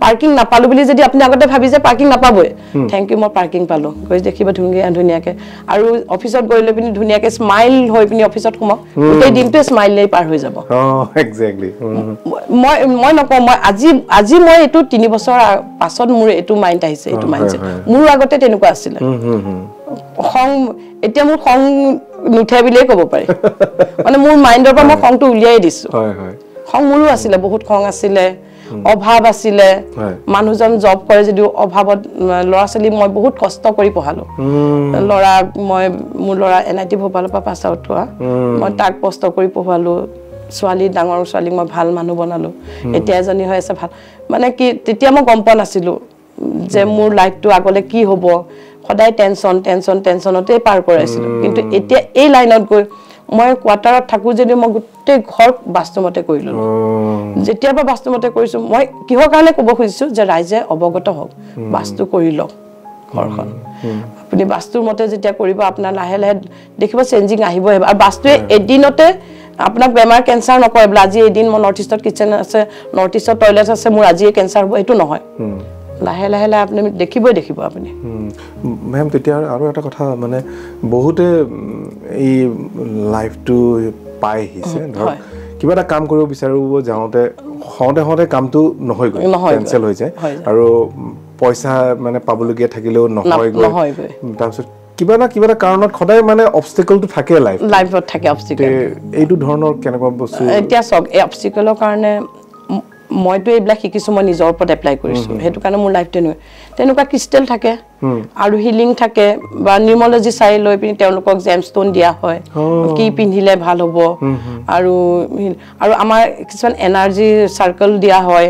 পাৰ্কিং নাপালোঁ বুলি যদি আপুনি আগতে ভাবি যে পাৰ্কিং নাপাবই, thank U মই পাৰ্কিং পালোঁ, গৈ দেখিব ধুনীয়া ধুনীয়াকৈ। আৰু অফিচত গৈ লৈ পিনি ধুনীয়াকৈ স্মাইল হৈ পিনি অফিচত সোমাওক, গোটেই দিনটোৱে স্মাইলেই পাৰ হৈ যাব। মই মই নকওঁ, মই আজি আজি মই এইটো 3 বছৰ পাছত মোৰ এইটো মাইণ্ড আহিছে, এইটো মাইণ্ডছেট। মোৰো আগতে তেনেকুৱা আছিলে খং, এতিয়া মোৰ খং নুঠে বুলিয়ে ক'ব পাৰি, মানে মোৰ মাইণ্ডৰ পৰা মই খংটো উলিয়াই দিছোঁ। খং মোৰো আছিলে, বহুত খং আছিলে, অভাৱ আছিলে। মানুহজন জব কৰে যদিও অভাৱত, ল'ৰা ছোৱালী মই বহুত কষ্ট কৰি পঢ়ালোঁ। ল'ৰাক মই, মোৰ ল'ৰা NIT ভোপালৰ পৰা পাছ আউট হোৱা, মই তাক কষ্ট কৰি পঢ়ালোঁ। ছোৱালী, ডাঙৰ ছোৱালীক মই ভাল মানুহ বনালোঁ, এতিয়া এজনী হৈ আছে ভাল। মানে কি তেতিয়া মই গম পোৱা নাছিলোঁ যে মোৰ লাইফটো আগলৈ কি হ'ব, সদায় টেনশ্যন টেনশ্যন টেনশ্যনতেই পাৰ কৰাইছিলোঁ। কিন্তু এতিয়া এই লাইনত গৈ মই কোৱাৰ্টাৰত থাকোঁ যদিও মই গোটেই ঘৰ বাস্তুমতে কৰি ল'লোঁ। যেতিয়াৰ পৰা বাস্তুমতে কৰিছোঁ, মই কিহৰ কাৰণে ক'ব খুজিছোঁ যে ৰাইজে অৱগত হওক, বাস্তু কৰি লওক ঘৰখন। আপুনি বাস্তুৰ মতে যেতিয়া কৰিব আপোনাৰ লাহে লাহে দেখিব চেঞ্জিং আহিবই। আৰু বাস্তুৱে এদিনতে আপোনাক বেমাৰ কেঞ্চাৰ নকৰে, বোলে আজি এদিন মই নৰ্থ ইষ্টত কিটচেন আছে, নৰ্থ ইষ্টত টয়লেট আছে, মোৰ আজিয়ে কেঞ্চাৰ হ'ব, সেইটো নহয়। লাহে লাহে লাহে আপুনি দেখিবই দেখিব আপুনি। মেম তেতিয়া আৰু এটা কথা, মানে বহুতে এই লাইফটো পাই আহিছে, ধৰক কিবা এটা কাম কৰিব বিচাৰিব যাওঁতে হওঁতে হওঁতে কামটো নহয়গৈ, কেঞ্চেল হৈ যায়, আৰু পইচা মানে পাবলগীয়া থাকিলেও নহয়গৈ, তাৰপিছত কিবা না কিবা এটা কাৰণত সদায় মানে অবষ্টেকলটো থাকে লাইফত থাকে অবষ্টেকল। এইটো ধৰণৰ কেনেকুৱা বস্তু? এতিয়া চাওক, এই অবষ্টেকলৰ কাৰণে মইতো এইবিলাক শিকিছোঁ, মই নিজৰ ওপৰত এপ্লাই কৰিছোঁ, সেইটো কাৰণে মোৰ লাইফটো নহয়। তেনেকুৱা ক্ৰিষ্টেল থাকে আৰু হিলিং থাকে, বা নিউমলজি চাই লৈ পিনি তেওঁলোকক জেমষ্টোন দিয়া হয়, কি পিন্ধিলে ভাল হ'ব, আৰু আৰু আমাৰ কিছুমান এনাৰ্জি চাৰ্কল দিয়া হয়,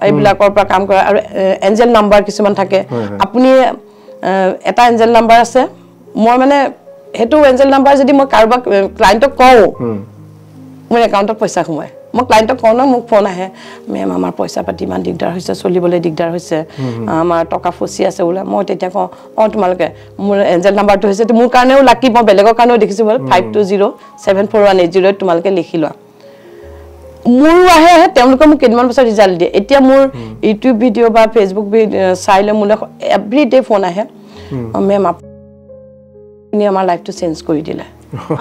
এইবিলাকৰ পৰা কাম কৰে। আৰু এঞ্জেল নাম্বাৰ কিছুমান থাকে, আপুনি এটা এঞ্জেল নাম্বাৰ আছে, মই মানে সেইটো এঞ্জেল নাম্বাৰ যদি মই কাৰোবাক ক্লাইণ্টক কওঁ, মোৰ একাউণ্টত পইচা সোমায়। মই ক্লাইণ্টক কওঁ ন, মোক ফোন আহে, মেম আমাৰ পইচা পাতি ইমান দিগদাৰ হৈছে, চলিবলৈ দিগদাৰ হৈছে, আমাৰ টকা ফচি আছে বোলে। মই তেতিয়া কওঁ, অঁ তোমালোকে মোৰ এঞ্জেল নাম্বাৰটো হৈছে, মোৰ কাৰণেও লাকি, মই বেলেগৰ কাৰণেও দেখিছোঁ বোলে 52074180 তোমালোকে লিখি লোৱা। মোৰো আহে আহে, তেওঁলোকে মোক কেইদিনমান পাছত ৰিজাল্ট দিয়ে। এতিয়া মোৰ ইউটিউব ভিডিঅ' বা ফেচবুক ভিডিঅ' চাই লৈ মোলৈ এভৰি ডে ফোন আহে, মেম আপুনি আমাৰ লাইফটো চেঞ্জ কৰি দিলে,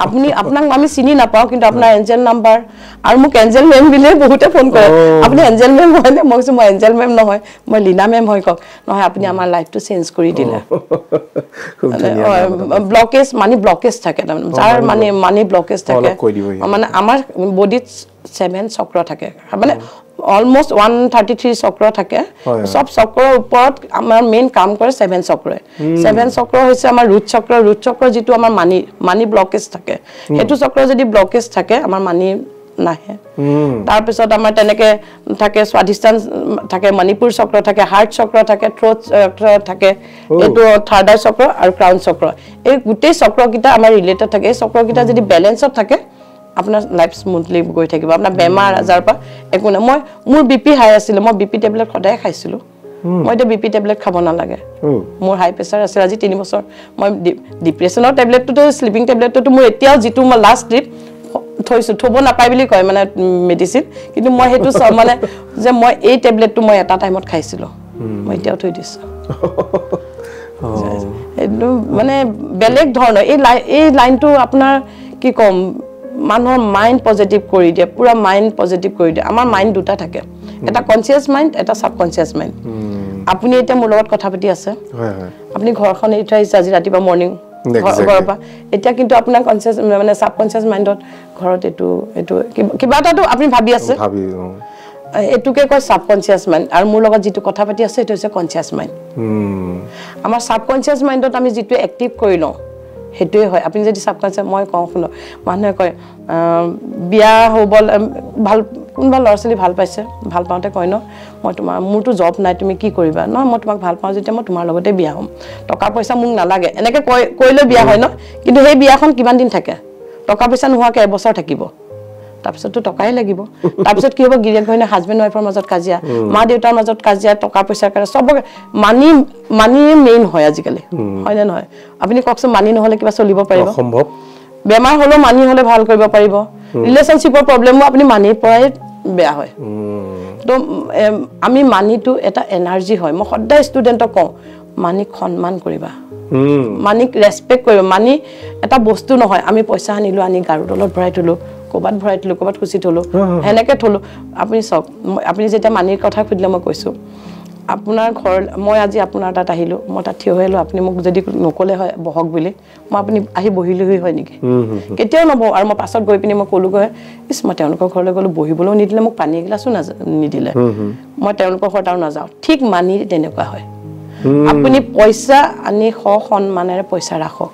আপুনি আপোনাক আমি চিনি নাপাওঁ কিন্তু আপোনাৰ এঞ্জেল নাম্বাৰ, আৰু মোক এঞ্জেল মেম বুলিয়ে বহুতে ফোন কৰে, আপুনি এঞ্জেল মেম হয়নে? মই কৈছোঁ মই এঞ্জেল মেম নহয়, মই লীনা মেম হয়। কওক নহয়, আপুনি আমাৰ লাইফটো চেঞ্জ কৰি দিলে। ব্লকেজ, মানি ব্লকেজ থাকে, তাৰমানে যাৰ মানে মানি ব্লকেজ থাকে, মানে আমাৰ বডিত 7 চক্ৰ থাকে, মানে অলমষ্ট 133 চক্ৰ থাকে। চব চক্ৰৰ ওপৰত আমাৰ মেইন কাম কৰে 7 চক্ৰই। 7 চক্ৰ হৈছে আমাৰ ৰুট চক্ৰ। ৰুট চক্ৰ যিটো আমাৰ মানি মানি ব্লকেজ থাকে, সেইটো চক্ৰ যদি ব্লকেজ থাকে আমাৰ মানি নাহে। তাৰপিছত আমাৰ তেনেকে থাকে স্বাধিষ্ঠান থাকে, মণিপুৰ চক্ৰ থাকে, হাৰ্ট চক্ৰ থাকে, থ্ৰ'ট চক্ৰ থাকে, এইটো থাৰ্ড আই চক্ৰ আৰু ক্ৰাউন চক্ৰ। এই গোটেই চক্ৰকেইটা আমাৰ ৰিলেটেড থাকে। এই চক্ৰকেইটা যদি বেলেঞ্চত থাকে আপোনাৰ লাইফ স্মুথলি গৈ থাকিব, আপোনাৰ বেমাৰ আজাৰৰ পৰা একো নাই। মই মোৰ BP হাই আছিলে, মই BP tablet সদায় খাইছিলোঁ, মই এতিয়া BP tablet খাব নালাগে। মোৰ হাই প্ৰেছাৰ আছিল আজি 3 বছৰ, মই ডিপ্ৰেশ্যনৰ টেবলেটটোতো, শ্লিপিং টেবলেটটোতো মোৰ এতিয়াও যিটো মই লাষ্ট ট্ৰিপ থৈছোঁ, থ'ব নাপায় বুলি কয় মানে মেডিচিন, কিন্তু মই সেইটো মানে যে মই এই টেবলেটটো মই এটা টাইমত খাইছিলোঁ, মই এতিয়াও থৈ দিছোঁ। সেইটো মানে বেলেগ ধৰণৰ এই লাইনটো আপোনাৰ কি ক'ম, মানুহৰ মাইণ্ড পজিটিভ কৰি দিয়ে, পূৰা মাইণ্ড পজিটিভ কৰি দিয়ে। আমাৰ মাইণ্ড দুটা থাকে, এটা কনচিয়াছ মাইণ্ড, এটা ছাবকনচিয়াছ মাইণ্ড। আপুনি এতিয়া মোৰ লগত কথা পাতি আছে, আপুনি ঘৰখন এৰি থৈ আহিছে আজি ৰাতিপুৱা মৰ্ণিং ঘৰৰ পৰা, এতিয়া কিন্তু আপোনাৰ কনচিয়াছ মানে ছাবকনচিয়াছ মাইণ্ডত ঘৰত এইটো এইটো কিবা এটাতো আপুনি ভাবি আছে। এইটোকে কয় ছাবকনচিয়াছ মাইণ্ড। আৰু মোৰ লগত যিটো কথা পাতি আছে সেইটো হৈছে কনচিয়াছ মাইণ্ড। আমাৰ ছাবকনচিয়াছ মাইণ্ডত আমি যিটো এক্টিভ কৰি লওঁ সেইটোৱে হয়। আপুনি যদি ছাবকনচিয়াছ, মই কওঁ শুনক, মানুহে কয় বিয়া হ'ব ভাল, কোনোবা ল'ৰা ছোৱালী ভাল পাইছে, ভাল পাওঁতে কয় ন মই তোমাৰ, মোৰতো জব নাই, তুমি কি কৰিবা, নহয় মই তোমাক ভাল পাওঁ যেতিয়া মই তোমাৰ লগতে বিয়া হ'ম, টকা পইচা মোক নালাগে, এনেকৈ কৈ কৈ লৈ বিয়া হয় ন। কিন্তু সেই বিয়াখন কিমান দিন থাকে? টকা পইচা নোহোৱাকৈ এবছৰ থাকিব, তাৰপিছততো টকাই লাগিব। তাৰপিছত কি হ'ব? গিৰিয়েক ঘৈণীয়েক হাজবেণ্ড ৱাইফৰ মাজত কাজিয়া, মা দেউতাৰ মাজত কাজিয়া, টকা পইচাৰ কাৰণে চবকে মানি মানিয়ে মেইন হয় আজিকালি, হয়নে নহয়? আপুনি কওকচোন, মানি নহ'লে কিবা চলিব পাৰিব? অসম্ভৱ। বেমাৰ হ'লেও মানি হ'লে ভাল কৰিব পাৰিব। ৰিলেশ্যনশ্বিপৰ প্ৰব্লেমো আপুনি মানিৰ পৰাই বেয়া হয়। তো আমি মানিটো এটা এনাৰ্জি হয়। মই সদায় ষ্টুডেণ্টক কওঁ, মানিক সন্মান কৰিবা, মানিক ৰেচপেক্ট কৰিবা। মানি এটা বস্তু নহয়, আমি পইচা আনিলোঁ, আনি গাৰুৰ তলত ভৰাই থলোঁ, ক'ৰবাত ভৰাই থলোঁ, ক'ৰবাত খুচি থলোঁ, সেনেকৈ থলোঁ। আপুনি চাওক, আপুনি যেতিয়া মানিৰ কথা সুধিলে মই কৈছোঁ, আপোনাৰ ঘৰ, মই আজি আপোনাৰ তাত আহিলোঁ, মই তাত থিয় হৈ আহিলোঁ, আপুনি মোক যদি নক'লে হয় বহক বুলি, মই আপুনি আহি বহিলোহি হয় নেকি? কেতিয়াও নবহোঁ। আৰু মই পাছত গৈ পিনি মই ক'লোগৈ, ইছ মই তেওঁলোকৰ ঘৰলৈ গ'লোঁ, বহিবলৈও নিদিলে, মোক পানী এগিলাচো নিদিলে, মই তেওঁলোকৰ ঘৰত আৰু নাযাওঁ। ঠিক মানি তেনেকুৱা হয়। আপুনি পইচা আনি সসন্মানেৰে পইচা ৰাখক,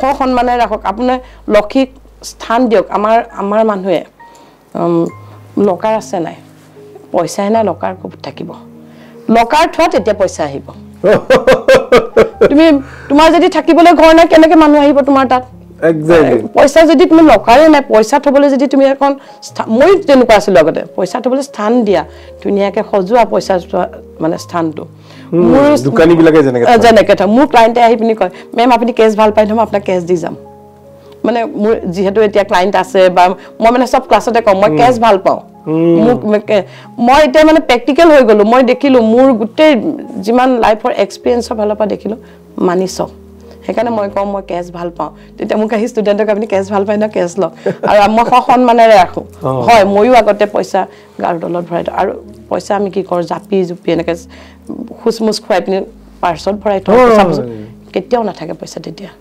সসন্মানেৰে ৰাখক। আপোনাৰ লক্ষীক স্থান দিয়ক। আমাৰ আমাৰ মানুহে লকাৰ আছে নাই, পইচাই নাই, লকাৰ ক'ত থাকিব? লকাৰ থোৱা, তেতিয়া পইচা আহিব। তুমি তোমাৰ যদি থাকিবলৈ ঘৰ নাই, কেনেকৈ মানুহ আহিব তোমাৰ তাত? পইচা যদি তুমি লকাৰে নাই, পইচা থ'বলৈ যদি তুমি এখন, ময়ো তেনেকুৱা আছিলোঁ আগতে, পইচা থ'বলৈ স্থান দিয়া, ধুনীয়াকৈ সজোৱা পইচা মানে স্থানটো। মোৰ দোকানীবিলাকে যেনেকৈ থয়, মোৰ ক্লাইণ্টে আহি পিনি কয়, মেম আপুনি কেছ ভাল পায় নহয়, মই আপোনাক কেছ দি যাম। মানে মোৰ যিহেতু এতিয়া ক্লাইণ্ট আছে বা মই মানে চব ক্লাছতে কওঁ মই কেছ ভাল পাওঁ। মোক মই এতিয়া মানে প্ৰেক্টিকেল হৈ গ'লোঁ, মই দেখিলোঁ মোৰ গোটেই যিমান লাইফৰ এক্সপিৰিয়েঞ্চৰ ফালৰ পৰা দেখিলোঁ মানি চব। সেইকাৰণে মই কওঁ মই কেছ ভাল পাওঁ। তেতিয়া মোক আহি ষ্টুডেণ্টক আপুনি কেছ ভাল পায় ন, কেছ লওক। আৰু মই সসন্মানেৰে ৰাখোঁ। হয়, ময়ো আগতে পইচা গাৰুৰ তলত ভৰাই থওঁ। আৰু পইচা আমি কি কৰোঁ, জাপি জুপি এনেকৈ খোচমোচ খুৱাই পিনি পাৰ্চত ভৰাই থওঁ। কেতিয়াও নাথাকে পইচা, তেতিয়া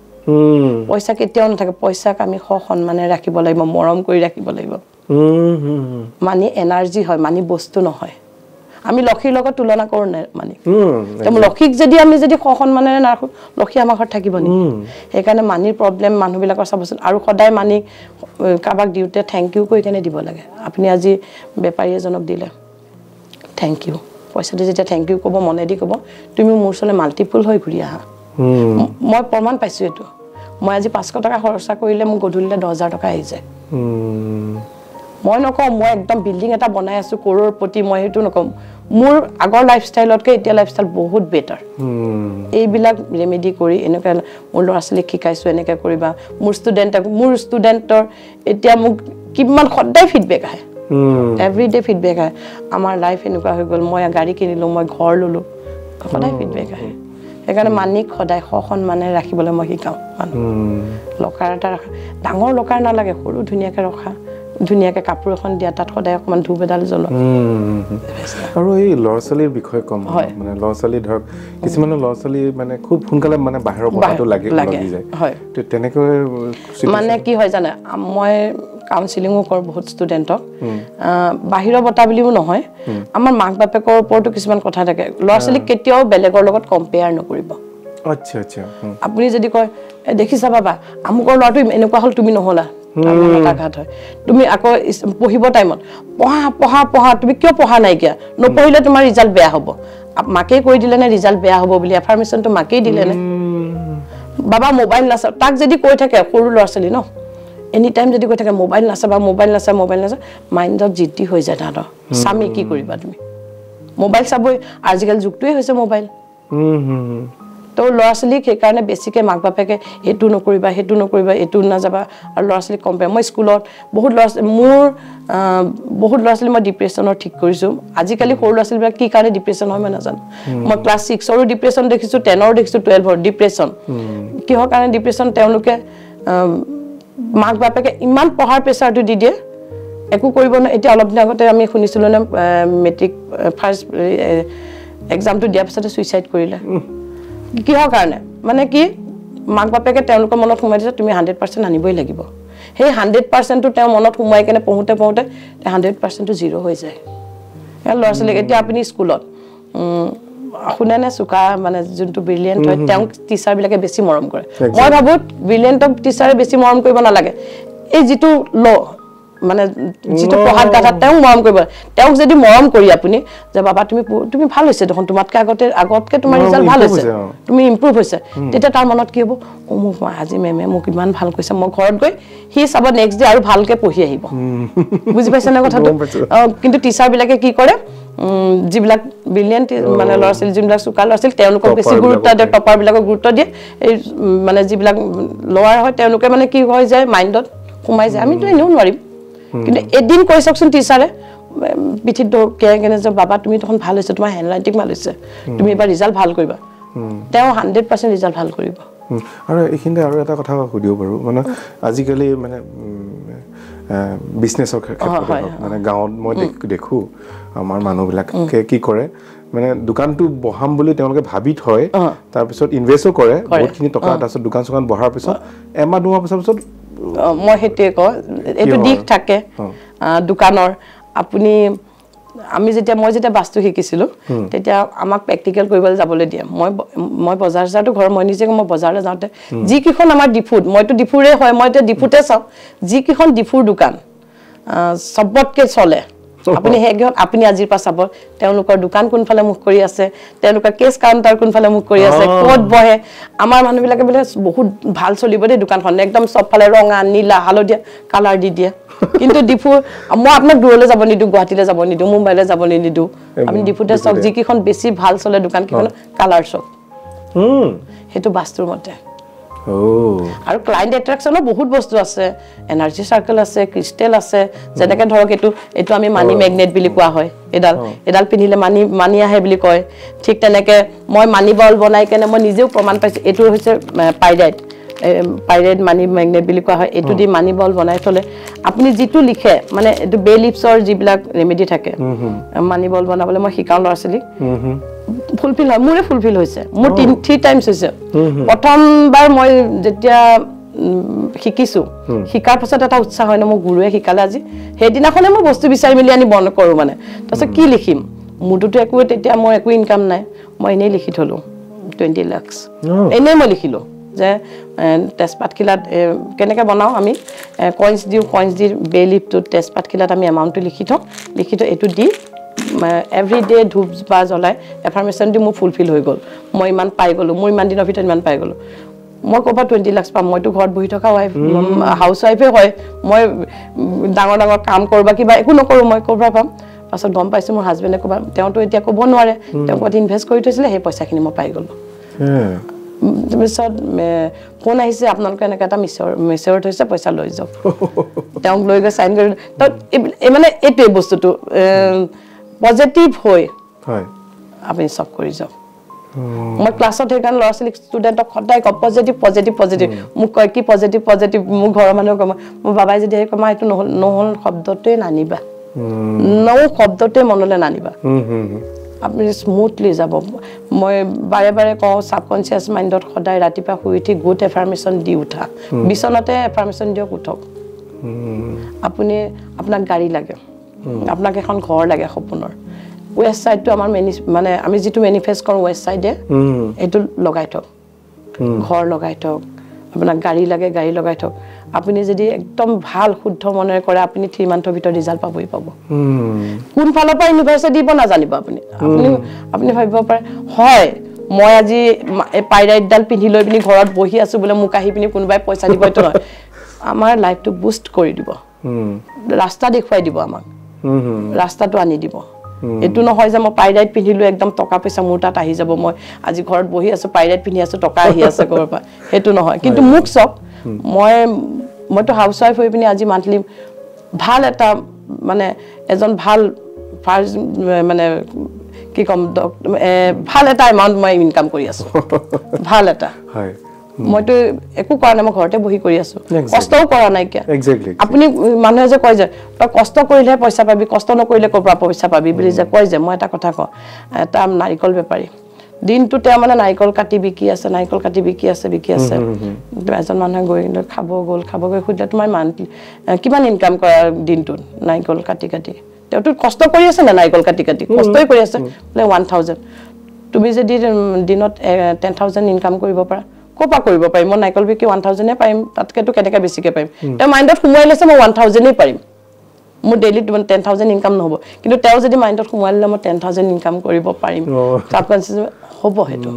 পইচা কেতিয়াও নাথাকে। পইচাক আমি সসন্মানেৰে ৰাখিব লাগিব, মৰম কৰি ৰাখিব লাগিব। মানি এনাৰ্জি হয়, মানি বস্তু নহয়। আমি লক্ষীৰ লগত তুলনা কৰোঁ নাই মানি। লক্ষীক যদি আমি যদি সসন্মানেৰে নাৰাখোঁ, লক্ষী আমাৰ ঘৰত থাকিব নেকি? সেইকাৰণে মানিৰ প্ৰব্লেম মানুহবিলাকৰ চাবচোন। আৰু সদায় মানি কাৰোবাক দিওঁতে thank U কৰি কেনে দিব লাগে। আপুনি আজি বেপাৰী এজনক দিলে thank U, পইচাটো যেতিয়া thank U ক'ব, মনেদি ক'ব, তুমি মোৰ ওচৰলৈ মাল্টিপুল হৈ ঘূৰি আহা। মই প্ৰমাণ পাইছোঁ এইটো। মই আজি 500 টকা খৰচা কৰিলে মোক গধূলিলৈ 10,000 টকা আহি যায়। মই নকওঁ মই একদম বিল্ডিং এটা বনাই আছোঁ কৰোৰপতি, মই সেইটো নকওঁ। মোৰ আগৰ লাইফষ্টাইলতকৈ এতিয়া লাইফষ্টাইল বহুত বেটাৰ। এইবিলাক ৰেমেডি কৰি এনেকুৱা মোৰ ল'ৰা ছোৱালীক শিকাইছোঁ, এনেকৈ কৰিবা। মোৰ ষ্টুডেণ্টৰ এতিয়া মোক কিমান সদায় ফিডবেক আহে, এভৰি ডে ফিডবেক আহে। আমাৰ লাইফ এনেকুৱা হৈ গ'ল, মই গাড়ী কিনিলোঁ, মই ঘৰ ল'লোঁ, সদায় ফিডবেক আহে। সেইকাৰণে মানিক সদায় সসন্মানেৰে ৰাখিবলৈ মই শিকাওঁ মানুহ। লকাৰ এটা ৰাখা, ডাঙৰ লকাৰ নালাগে, সৰু ধুনীয়াকৈ ৰখা, ধুনীয়াকৈ কাপোৰ এখন দিয়া, তাত সদায় অকণমান ধূপ এডাল জ্বলোৱা। আৰু এই ল'ৰা ছোৱালীৰ বিষয়ে ক'ম, মানে ল'ৰা ছোৱালী ধৰক কিছুমানৰ ল'ৰা ছোৱালী মানে খুব সোনকালে মানে বাহিৰৰ বতাহটো লাগি যায়, তেনেকৈ মানে কি হয় জানে, মই কাউন্সিলিঙো কৰোঁ বহুত ষ্টুডেণ্টক। বাহিৰৰ বতাহ বুলিও নহয়, আমাৰ মাক বাপেকৰ ওপৰতো কিছুমান কথা থাকে। ল'ৰা ছোৱালীক কেতিয়াও বেলেগৰ লগত কম্পেয়াৰ নকৰিব। আচ্ছা আচ্ছা। আপুনি যদি কয় দেখিছা বাবা আমুকৰ ল'ৰাটো এনেকুৱা হ'ল, তুমি নহ'লা, আঘাত হয়। তুমি আকৌ পঢ়িব টাইমত পঢ়া পঢ়া পঢ়া, তুমি কিয় পঢ়া নাইকিয়া, নপঢ়িলে তোমাৰ ৰিজাল্ট বেয়া হ'ব। মাকেই কৈ দিলে নে ৰিজাল্ট বেয়া হ'ব বুলি, এফাৰ্মেশ্যনটো মাকেই দিলে নে? বাবা মোবাইল নাচা, তাক যদি কৈ থাকে, সৰু ল'ৰা ছোৱালী ন, এনি টাইম যদি কৈ থাকে মোবাইল নাচাবা, মোবাইল নাচা, মোবাইল নাচা, মাইণ্ডত জিদ্দি হৈ যায় তাহাঁতৰ। স্বামী কি কৰিবা তুমি, মোবাইল চাবই, আজিকালি যুগটোৱে হৈছে মোবাইল। তো ল'ৰা ছোৱালীক সেইকাৰণে বেছিকৈ মাক বাপেকে এইটো নকৰিবা, সেইটো নকৰিবা, এইটো নাযাবা। আৰু ল'ৰা ছোৱালীক কম্পেয়াৰ, মই স্কুলত বহুত ল'ৰা ছোৱালী, মোৰ বহুত ল'ৰা ছোৱালী মই ডিপ্ৰেশ্যনৰ ঠিক কৰিছোঁ। আজিকালি সৰু ল'ৰা ছোৱালীবিলাক কি কাৰণে ডিপ্ৰেশ্যন হয় মই নাজানো। মই ক্লাছ 6ৰো ডিপ্ৰেশ্যন দেখিছোঁ, 10ৰো দেখিছোঁ, 12ৰ ডিপ্ৰেশ্যন। কিহৰ কাৰণে ডিপ্ৰেশ্যন? তেওঁলোকে মাক বাপেকে ইমান পঢ়াৰ প্ৰেছাৰটো দি দিয়ে, একো কৰিব নোৱাৰে। এতিয়া অলপ দিন আগতে আমি শুনিছিলোঁ নে, মেট্ৰিক ফাৰ্ষ্ট এক্সামটো দিয়াৰ পিছতে ছুইচাইড কৰিলে। কিহৰ কাৰণে? মানে কি, মাক বাপেকে তেওঁলোকৰ মনত সোমাই দিছে তুমি 100% আনিবই লাগিব। সেই 100%টো তেওঁ মনত সোমোৱাই কেনে পঢ়োঁতে পঢ়োঁতে 100%টো জিৰ' হৈ যায়। ল'ৰা ছোৱালীক এতিয়া আপুনি স্কুলত শুনেনে চোকা মানে যোনটো ব্ৰিলিয়েণ্ট হয় তেওঁক টিচাৰবিলাকে বেছি মৰম কৰে। মই ভাবোঁ ব্ৰিলিয়েণ্টক টিচাৰে বেছি মৰম কৰিব নালাগে, এই যিটো ল' মানে যিটো পঢ়াত গাথা তেওঁক মৰম কৰিব। তেওঁক যদি মৰম কৰি আপুনি যে বাবা তুমি তুমি ভাল হৈছে দেখোন, তোমাতকৈ আগতকৈ তোমাৰ ৰিজাল্ট ভাল হৈছে, তুমি ইম্প্ৰুভ হৈছে, তেতিয়া তাৰ মনত কি হ'ব, অ' মোক আজি মেমে মোক ইমান ভাল কৈছে, মই ঘৰত গৈ সি চাব নেক্সট ডে আৰু ভালকৈ পঢ়ি আহিব। বুজি পাইছেনে কথাটো? কিন্তু টিচাৰবিলাকে কি কৰে, যিবিলাক ব্ৰিলিয়েণ্ট মানে ল'ৰা ছোৱালী, যোনবিলাক চোকা ল'ৰা ছোৱালী তেওঁলোকক বেছি গুৰুত্ব দিয়ে, টপাৰবিলাকক গুৰুত্ব দিয়ে। এই মানে যিবিলাক ল'ৱাৰ হয় তেওঁলোকে মানে কি হৈ যায়, মাইণ্ডত সোমাই যায়, আমিতো এনেও নোৱাৰিম। কিন্তু এদিন কৈ চাওকচোন টিচাৰে পিঠিত কেনে যে বাবা তুমি দেখোন ভাল হৈছে, তোমাৰ হেণ্ড ৰাইটিং ভাল হৈছে, তুমি এইবাৰ ৰিজাল্ট ভাল কৰিবা, তেওঁ 100% ৰিজাল্ট ভাল কৰিব। আৰু এইখিনিতে আৰু এটা কথা সুধিব পাৰোঁ, মানে আজিকালি মানে বিজনেছৰ ক্ষেত্ৰত মানে গাঁৱত মই দেখোঁ আমাৰ মানুহবিলাকে কি কৰে, মানে দোকানটো বহাম বুলি তেওঁলোকে ভাবি থয়, তাৰপিছত ইনভেষ্টো কৰে বহুতখিনি টকা, তাৰপিছত দোকান চোকান বহাৰ পিছত এমাহ দুমাহ পিছত মই সেইটোৱে কওঁ, এইটো দিশ থাকে দোকানৰ। আপুনি আমি যেতিয়া মই যেতিয়া বাস্তু শিকিছিলোঁ তেতিয়া আমাক প্ৰেক্টিকেল কৰিবলৈ যাবলৈ দিয়ে। মই মই বজাৰ চজাৰটো ঘৰৰ মই নিজে মই বজাৰলৈ যাওঁতে যিকেইখন আমাৰ ডিফুত, মইতো ডিফুৰে হয়, মই এতিয়া ডিফুতে চাওঁ, যিকেইখন ডিফুৰ দোকান চবতকৈ চলে, আপুনি সেইকেইখন আপুনি আজিৰ পৰা চাব তেওঁলোকৰ দোকান কোনফালে মুখ কৰি আছে, তেওঁলোকৰ কেছ কাউণ্টাৰ কোনফালে মুখ কৰি আছে, ক'ত বহে। আমাৰ মানুহবিলাকে বোলে বহুত ভাল চলিব দেই দোকানখন, একদম চবফালে ৰঙা নীলা হালধীয়া কালাৰ দি দিয়ে। কিন্তু ডিফু মই আপোনাক দূৰলৈ যাব নিদিওঁ, গুৱাহাটীলৈ যাব নিদিওঁ, মুম্বাইলৈ যাব নিদিওঁ, আপুনি ডিফুতে চাওক যিকেইখন বেছি ভাল চলে দোকানকেইখন কালাৰ চাওক, সেইটো বাস্তুৰ মতে। আৰু ক্লাইণ্ট এট্ৰেকশ্যনৰ বহুত বস্তু আছে, এনাৰ্জি চাৰ্কেল আছে, ক্ৰিষ্টেল আছে, যেনেকৈ ধৰক এইটো এইটো আমি মানি মেগনেট বুলি কোৱা হয়, এডাল এডাল পিন্ধিলে মানি মানি আহে বুলি কয়। ঠিক তেনেকৈ মই মানি বল বনাই কেনে মই নিজেও প্ৰমাণ পাইছোঁ, এইটো হৈছে পাইৰাইট, পাইৰাইট মানি মেগনেট বুলি কোৱা হয়। এইটো দি মানি বল বনাই থ'লে আপুনি যিটো লিখে, মানে এইটো বে লিপছৰ যিবিলাক ৰেমেডি থাকে, মানি বল বনাবলৈ মই শিকাওঁ ল'ৰা ছোৱালীক, ফুলফিল হয়, মোৰে ফুলফিল হৈছে, মোৰ 3 টাইমছ হৈছে। প্ৰথমবাৰ মই যেতিয়া শিকিছোঁ, শিকাৰ পাছত এটা উৎসাহ হয় ন, মোৰ গুৰুৱে শিকালে আজি, সেইদিনাখনে মই বস্তু বিচাৰি মেলি আনি বন্ধ কৰোঁ মানে। তাৰপিছত কি লিখিম, মোৰটোতো একো তেতিয়া মোৰ একো ইনকাম নাই, মই এনেই লিখি থ'লোঁ 20 লাখছ, এনেই মই লিখিলোঁ যে তেজপাতখিলাত কেনেকৈ বনাওঁ আমি, কইনছ দিওঁ, কইনছ দি বে লিফটোত তেজপাতখিলাত আমি এমাউণ্টটো লিখি থওঁ, লিখি থওঁ এইটো দি এভৰি ডে ধূপ বা জ্বলাই এফাৰ্মেশ্যন দি মোৰ ফুলফিল হৈ গ'ল, মই ইমান পাই গ'লোঁ, মোৰ ইমান দিনৰ ভিতৰত ইমান পাই গ'লোঁ। মই ক'ৰবাত 20 লাখছ পাম, মইতো ঘৰত বহি থকা ৱাইফ, হাউচ ৱাইফে হয়, মই ডাঙৰ ডাঙৰ কাম কৰোঁ বা কিবা একো নকৰোঁ, মই ক'ৰ পৰা পাম? পাছত গম পাইছোঁ মোৰ হাজবেণ্ডে ক'ৰবাত, তেওঁতো এতিয়া ক'ব নোৱাৰে, তেওঁ ক'ৰবাত ইনভেষ্ট কৰি থৈছিলে, সেই পইচাখিনি মই পাই গ'লোঁ। তাৰপিছত ফোন আহিছে, আপোনালোকে এনেকৈ এটা মিছৰ থৈছে, পইচা লৈ যাওক, তেওঁক লৈ গৈ চাইন কৰি। মানে এইটোৱে বস্তুটো পজিটিভ হৈ আপুনি চব কৰি যাওক। মই ক্লাছত সেইকাৰণে ল'ৰা ছোৱালীক ষ্টুডেণ্টক সদায় কওঁ পজিটিভ পজিটিভ পজিটিভ। মোক কয় কি পজিটিভ পজিটিভ, মোৰ ঘৰৰ মানুহে কয়, মোৰ বাবাই যদি কয় মা এইটো নহ'ল নহ'ল শব্দটোৱে নানিবা, নৌ শব্দটোৱে মনলৈ নানিবা, আপুনি স্মুথলি যাব। মই বাৰে বাৰে কওঁ ছাবকনচিয়াছ মাইণ্ডত সদায় ৰাতিপুৱা শুই উঠি গুড এফাৰ্মেশ্যন দি উঠা, বিচনাতে এফাৰ্মেশ্যন দিয়ক, উঠক। আপুনি আপোনাক গাড়ী লাগে, আপোনাক এখন ঘৰ লাগে সপোনৰ, ৱেষ্ট ছাইডটো আমাৰ মানে আমি যিটো মেনিফেষ্ট কৰোঁ ৱেষ্ট ছাইডে, এইটো লগাই থওক, ঘৰ লগাই থওক, আপোনাক গাড়ী লাগে গাড়ী লগাই থওক। আপুনি যদি একদম ভাল শুদ্ধ মনেৰে কৰে, আপুনি 3 মান্থৰ ভিতৰত ৰিজাল্ট পাবই পাব। কোনফালৰ পৰা ইউনিভাৰ্চিটি দিব নাজানিব আপুনি, আপুনি আপুনি ভাবিব পাৰে হয় মই আজি পাইৰাইটডাল পিন্ধি লৈ পিনি ঘৰত বহি আছোঁ বোলে মোক আহি পিনি কোনোবাই পইচা দিব, এইটো নহয়। আমাৰ লাইফটো বুষ্ট কৰি দিব, ৰাস্তা দেখুৱাই দিব, আমাক ৰাস্তাটো আনি দিব। এইটো নহয় যে মই পাইৰাইট পিন্ধিলোঁ একদম টকা পইচা মোৰ তাত আহি যাব, মই আজি ঘৰত বহি আছোঁ পাইৰাইট পিন্ধি আছোঁ টকা আহি আছে ক'ৰবাৰ পৰা, সেইটো নহয়। কিন্তু মোক চাওক, মইতো হাউচ ৱাইফ হৈ পিনি আজি মান্থলি ভাল এটা মানে এজন ভাল ফাৰ্ষ্ট মানে কি ক'ম ভাল এটা এমাউণ্ট মই ইনকাম কৰি আছোঁ, ভাল এটা। মইতো একো কৰা নাই, মই ঘৰতে বহি কৰি আছোঁ, কষ্টও কৰা নাইকিয়া। আপুনি মানুহে যে কয় যে তই কষ্ট কৰিলেহে পইচা পাবি, কষ্ট নকৰিলে ক'ৰ পৰা পইচা পাবি বুলি যে কয় যে, মই এটা কথা কওঁ, এটা নাৰিকল বেপাৰী দিনটো তেওঁ মানে নাৰিকল কাটি বিকি আছে, নাৰিকল কাটি বিকি আছে, বিকি আছে। এজন মানুহে গৈ খাব গ'ল, খাব গৈ সুধিলে তোমাৰ মান্থলি কিমান ইনকাম কৰা দিনটোত নাৰিকল কাটি কাটি? তেওঁতো কষ্ট কৰি আছে নে, নাৰিকল কাটি কাটি কষ্টই কৰি আছে, বোলে 1000। তুমি যদি দিনত 10,000 ইনকাম কৰিব পাৰা, ক'ৰ পৰা কৰিব পাৰিম? মই নাৰিকল বিকি 1000 পাৰিম, তাতকৈতো কেনেকৈ বেছিকৈ পাৰিম? তেওঁ মাইণ্ডত সোমোৱাই লৈছে মই 1000 পাৰিম, মোৰ ডেইলি 10,000 ইনকাম নহ'ব। কিন্তু তেওঁ যদি মাইণ্ডত সোমোৱাই ল'লে মই 10,000 ইনকাম কৰিব পাৰিম, ছাবকনচিয়াছ হ'ব। সেইটো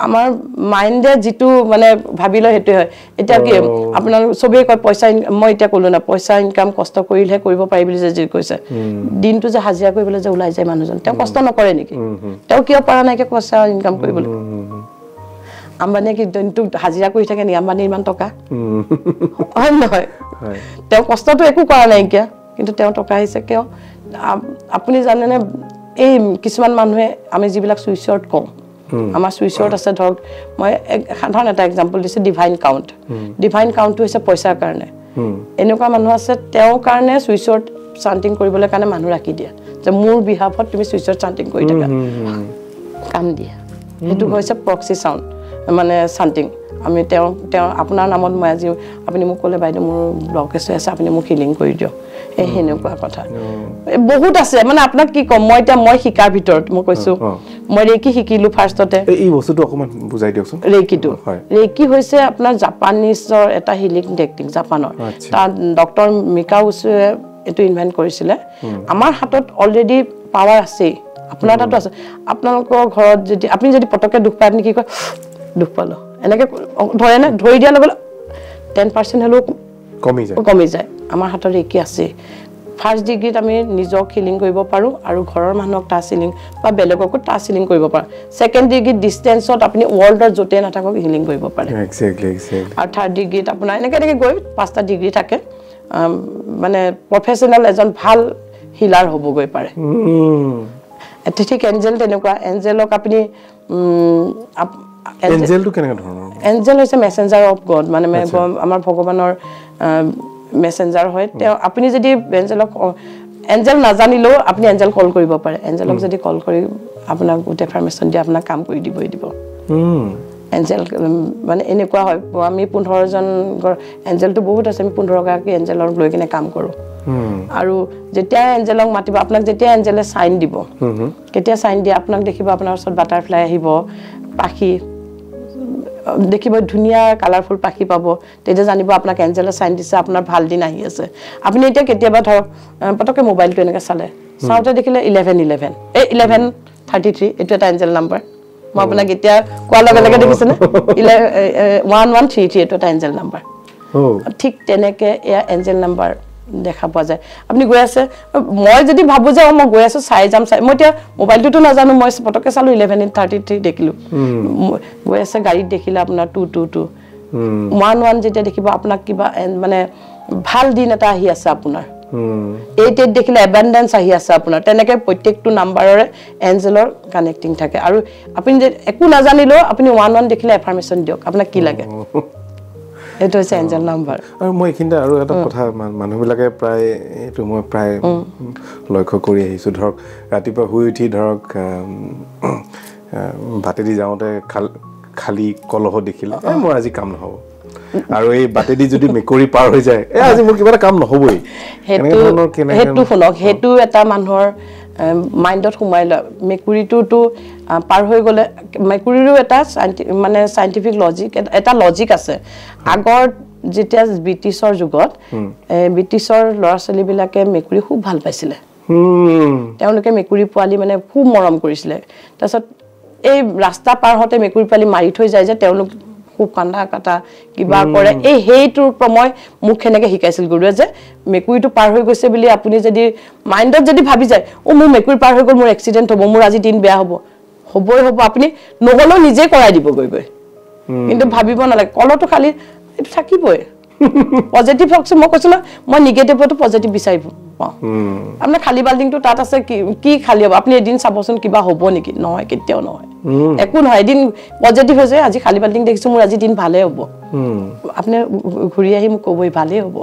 আমাৰ মাইণ্ডে যিটো মানে ভাবি লয় সেইটোৱে হয়। এতিয়া কি আপোনালোক চবেই কয় পইচা, মই এতিয়া ক'লো না পইচা ইনকাম কষ্ট কৰিলেহে কৰিব পাৰি বুলি যে কৈছে, দিনটো যে হাজিৰা কৰিবলৈ যে ওলাই যায় মানুহজন, তেওঁ কষ্ট নকৰে নেকি? তেওঁ কিয় পৰা নাইকিয়া পইচা ইনকাম কৰিবলৈ? আম্বানীয়ে কি দিনটো হাজিৰা কৰি থাকে নেকি? আম্বানীৰ ইমান টকা হয় নহয়? তেওঁ কষ্টটো একো কৰা নাইকিয়া, কিন্তু তেওঁ টকা আহিছে কিয়? আপুনি জানেনে এই কিছুমান মানুহে আমি যিবিলাক চুইচত কওঁ, আমাৰ চুইচত আছে ধৰক, মই সাধাৰণ এটা এক্সাম্পল দিছোঁ, ডিভাইন কাউণ্ট। ডিভাইন কাউণ্টটো হৈছে পইচাৰ কাৰণে। এনেকুৱা মানুহ আছে তেওঁৰ কাৰণে চুইচত চান্টিং কৰিবলৈ কাৰণে মানুহ ৰাখি দিয়ে যে মোৰ বিহাফত তুমি চুইচত চান্টিং কৰি থাকা, কাম দিয়ে। সেইটো হৈছে প্ৰক্সি চাউণ্ড মানে চান্টিং। আমি তেওঁ তেওঁ আপোনাৰ নামত মই আজি আপুনি মোক ক'লে বাইদেউ মোৰ ব্লকেজ হৈ আছে, আপুনি মোক হিলিং কৰি দিয়ক, এই সেনেকুৱা কথা বহুত আছে। মানে আপোনাক কি ক'ম মই এতিয়া, মই শিকাৰ ভিতৰত মই কৈছোঁ, মই ৰেকি শিকিলোঁ ফাৰ্ষ্টতে। এই বস্তুটো অকণমান বুজাই দিয়কচোন। ৰেকিটো, ৰেকি হৈছে আপোনাৰ জাপানিজৰ এটা হিলিং টেকনিক, জাপানৰ। তাত ডক্টৰ মিকা উচুৱে এইটো ইনভেণ্ট কৰিছিলে। আমাৰ হাতত অলৰেডি পাৱাৰ আছেই, আপোনাৰ তাতো আছে। আপোনালোকৰ ঘৰত যদি আপুনি যদি পটককৈ দুখ পায়, আপুনি কি কয়, দুখ পালোঁ এনেকৈ ধৰে নে? ধৰি দিয়াৰ লগে লগে 10% হ'লেও কমি যায়। আমাৰ হাতত ৰেকি আছেই। ফাৰ্ষ্ট ডিগ্ৰীত আমি নিজক হিলিং কৰিব পাৰোঁ আৰু ঘৰৰ মানুহক টাচ হিলিং বা বেলেগকো টাচ হিলিং কৰিব পাৰোঁ। ছেকেণ্ড ডিগ্ৰীত ডিষ্টেঞ্চত আপুনি ৱৰ্ল্ডৰ য'তেই নাথাকক হিলিং কৰিব পাৰে। আৰু থাৰ্ড ডিগ্ৰীত আপোনাৰ এনেকৈ এনেকৈ গৈ 5টা ডিগ্ৰী থাকে, মানে প্ৰফেচনেল এজন ভাল হিলাৰ হ'বগৈ পাৰে। ঠিক এঞ্জেল তেনেকুৱা, এঞ্জেলক আপুনি এঞ্জেলটো কেনেকুৱা ধৰণৰ? এঞ্জেল হৈছে মেছেঞ্জাৰ অফ গড, মানে আমাৰ ভগৱানৰ মেছেঞ্জাৰ হয় তেওঁ। আপুনি যদি এঞ্জেলক, এঞ্জেল নাজানিলেও আপুনি এঞ্জেল কল কৰিব পাৰে। এঞ্জেলক যদি কল কৰি আপোনাক গোটেই এফাৰ্মেশ্যন দিয়ে, আপোনাক কাম কৰি দিবই দিব। এঞ্জেল মানে এনেকুৱা হয়, আমি 15জন এঞ্জেলটো বহুত আছে, আমি 15গৰাকী এঞ্জেলক লৈ কিনে কাম কৰোঁ। আৰু যেতিয়া এঞ্জেলক মাতিব, আপোনাক যেতিয়া এঞ্জেলে চাইন দিব, কেতিয়া চাইন দিয়ে আপোনাক দেখিব আপোনাৰ ওচৰত বাটাৰফ্লাই আহিব, পাখি দেখিব, ধুনীয়া কালাৰফুল পাখি পাব। তেতিয়া জানিব আপোনাক এঞ্জেলে চাইন দিছে, আপোনাৰ ভাল দিন আহি আছে। আপুনি এতিয়া কেতিয়াবা ধৰক পটককৈ মোবাইলটো এনেকৈ চালে, চাওঁতে দেখিলে 11 11, এই 11 33, এইটো এটা এঞ্জেল নাম্বাৰ। মই আপোনাক এতিয়া কোৱাৰ লগে লগে দেখিছেনে 1133, এইটো এটা এঞ্জেল নাম্বাৰ। ঠিক তেনেকৈ এয়া এঞ্জেল নাম্বাৰ দেখা পোৱা যায়। আপুনি গৈ আছে, মই যদি ভাবোঁ যে মই গৈ আছোঁ চাই যাম, চাই মই এতিয়া মোবাইলটোতো নাজানো, মই পটককৈ চালোঁ 11:33 দেখিলোঁ। গৈ আছে গাড়ীত দেখিলে আপোনাৰ 2 2 2 1 1 যেতিয়া দেখিব আপোনাক কিবা মানে ভাল দিন এটা আহি আছে আপোনাৰ। 8 8 দেখিলে এবাণ্ডেঞ্চ আহি আছে আপোনাৰ। তেনেকৈ প্ৰত্যেকটো নাম্বাৰৰে এঞ্জেলৰ কানেক্টিং থাকে। আৰু আপুনি যে একো নাজানিলেও আপুনি 1 1 দেখিলে এফাৰ্মেশ্যন দিয়ক, আপোনাক কি লাগে, এইটো হৈছে এঞ্জেল নাম্বাৰ। আৰু মই এইখিনিতে আৰু এটা কথা, মানুহবিলাকে প্ৰায় এইটো মই প্ৰায় লক্ষ্য কৰি আহিছোঁ, ধৰক ৰাতিপুৱা শুই উঠি ধৰক বাটেদি যাওঁতে খালী কলহ দেখিলে মোৰ আজি কাম নহ'ব, আৰু এই বাটেদি যদি মেকুৰী পাৰ হৈ যায়, এই আজি মোৰ কিবা এটা কাম নহ'বই। সেইটো শুনক, সেইটো এটা মানুহৰ মাইণ্ডত সোমাই লয়। মেকুৰীটোতো পাৰ হৈ গ'লে, মেকুৰীৰো এটা মানে চাইণ্টিফিক লজিক, এটা লজিক আছে। আগৰ যেতিয়া ব্ৰিটিছৰ যুগত ব্ৰিটিছৰ ল'ৰা ছোৱালীবিলাকে মেকুৰী খুব ভাল পাইছিলে, তেওঁলোকে মেকুৰী পোৱালি মানে খুব মৰম কৰিছিলে। তাৰপিছত এই ৰাস্তা পাৰ হওঁতে মেকুৰী পোৱালি মাৰি থৈ যায় যে, তেওঁলোক খুব কান্দা কাটা কিবা কৰে। এই সেইটোৰ পৰা মই মোক সেনেকৈ শিকাইছিল গুৰুৱে যে মেকুৰীটো পাৰ হৈ গৈছে বুলি আপুনি যদি মাইণ্ডত যদি ভাবি যায়, অ' মোৰ মেকুৰী পাৰ হৈ গ'ল, মোৰ এক্সিডেণ্ট হ'ব, মোৰ আজি দিন বেয়া হ'ব, হ'বই হ'ব, আপুনি নহ'লেও নিজে কৰাই দিব গৈ গৈ, কিন্তু ভাবিব নালাগে। কলটো খালি এইটো থাকিবই। পজিটিভ হওকচোন, মই কৈছোঁ ন, মই নিগেটিভতো পজিটিভ বিচাৰি পাওঁ। আপোনাৰ খালী বাল্টিংটো তাত আছে, কি কি খালী হ'ব, আপুনি এদিন চাবচোন কিবা হ'ব নেকি? নহয়, কেতিয়াও নহয়, একো নহয়। এদিন পজিটিভ হৈছে, আজি খালী বাল্টিং দেখিছোঁ, মোৰ আজি দিন ভালেই হ'ব, আপুনি ঘূৰি আহি মোক ক'বই ভালেই হ'ব।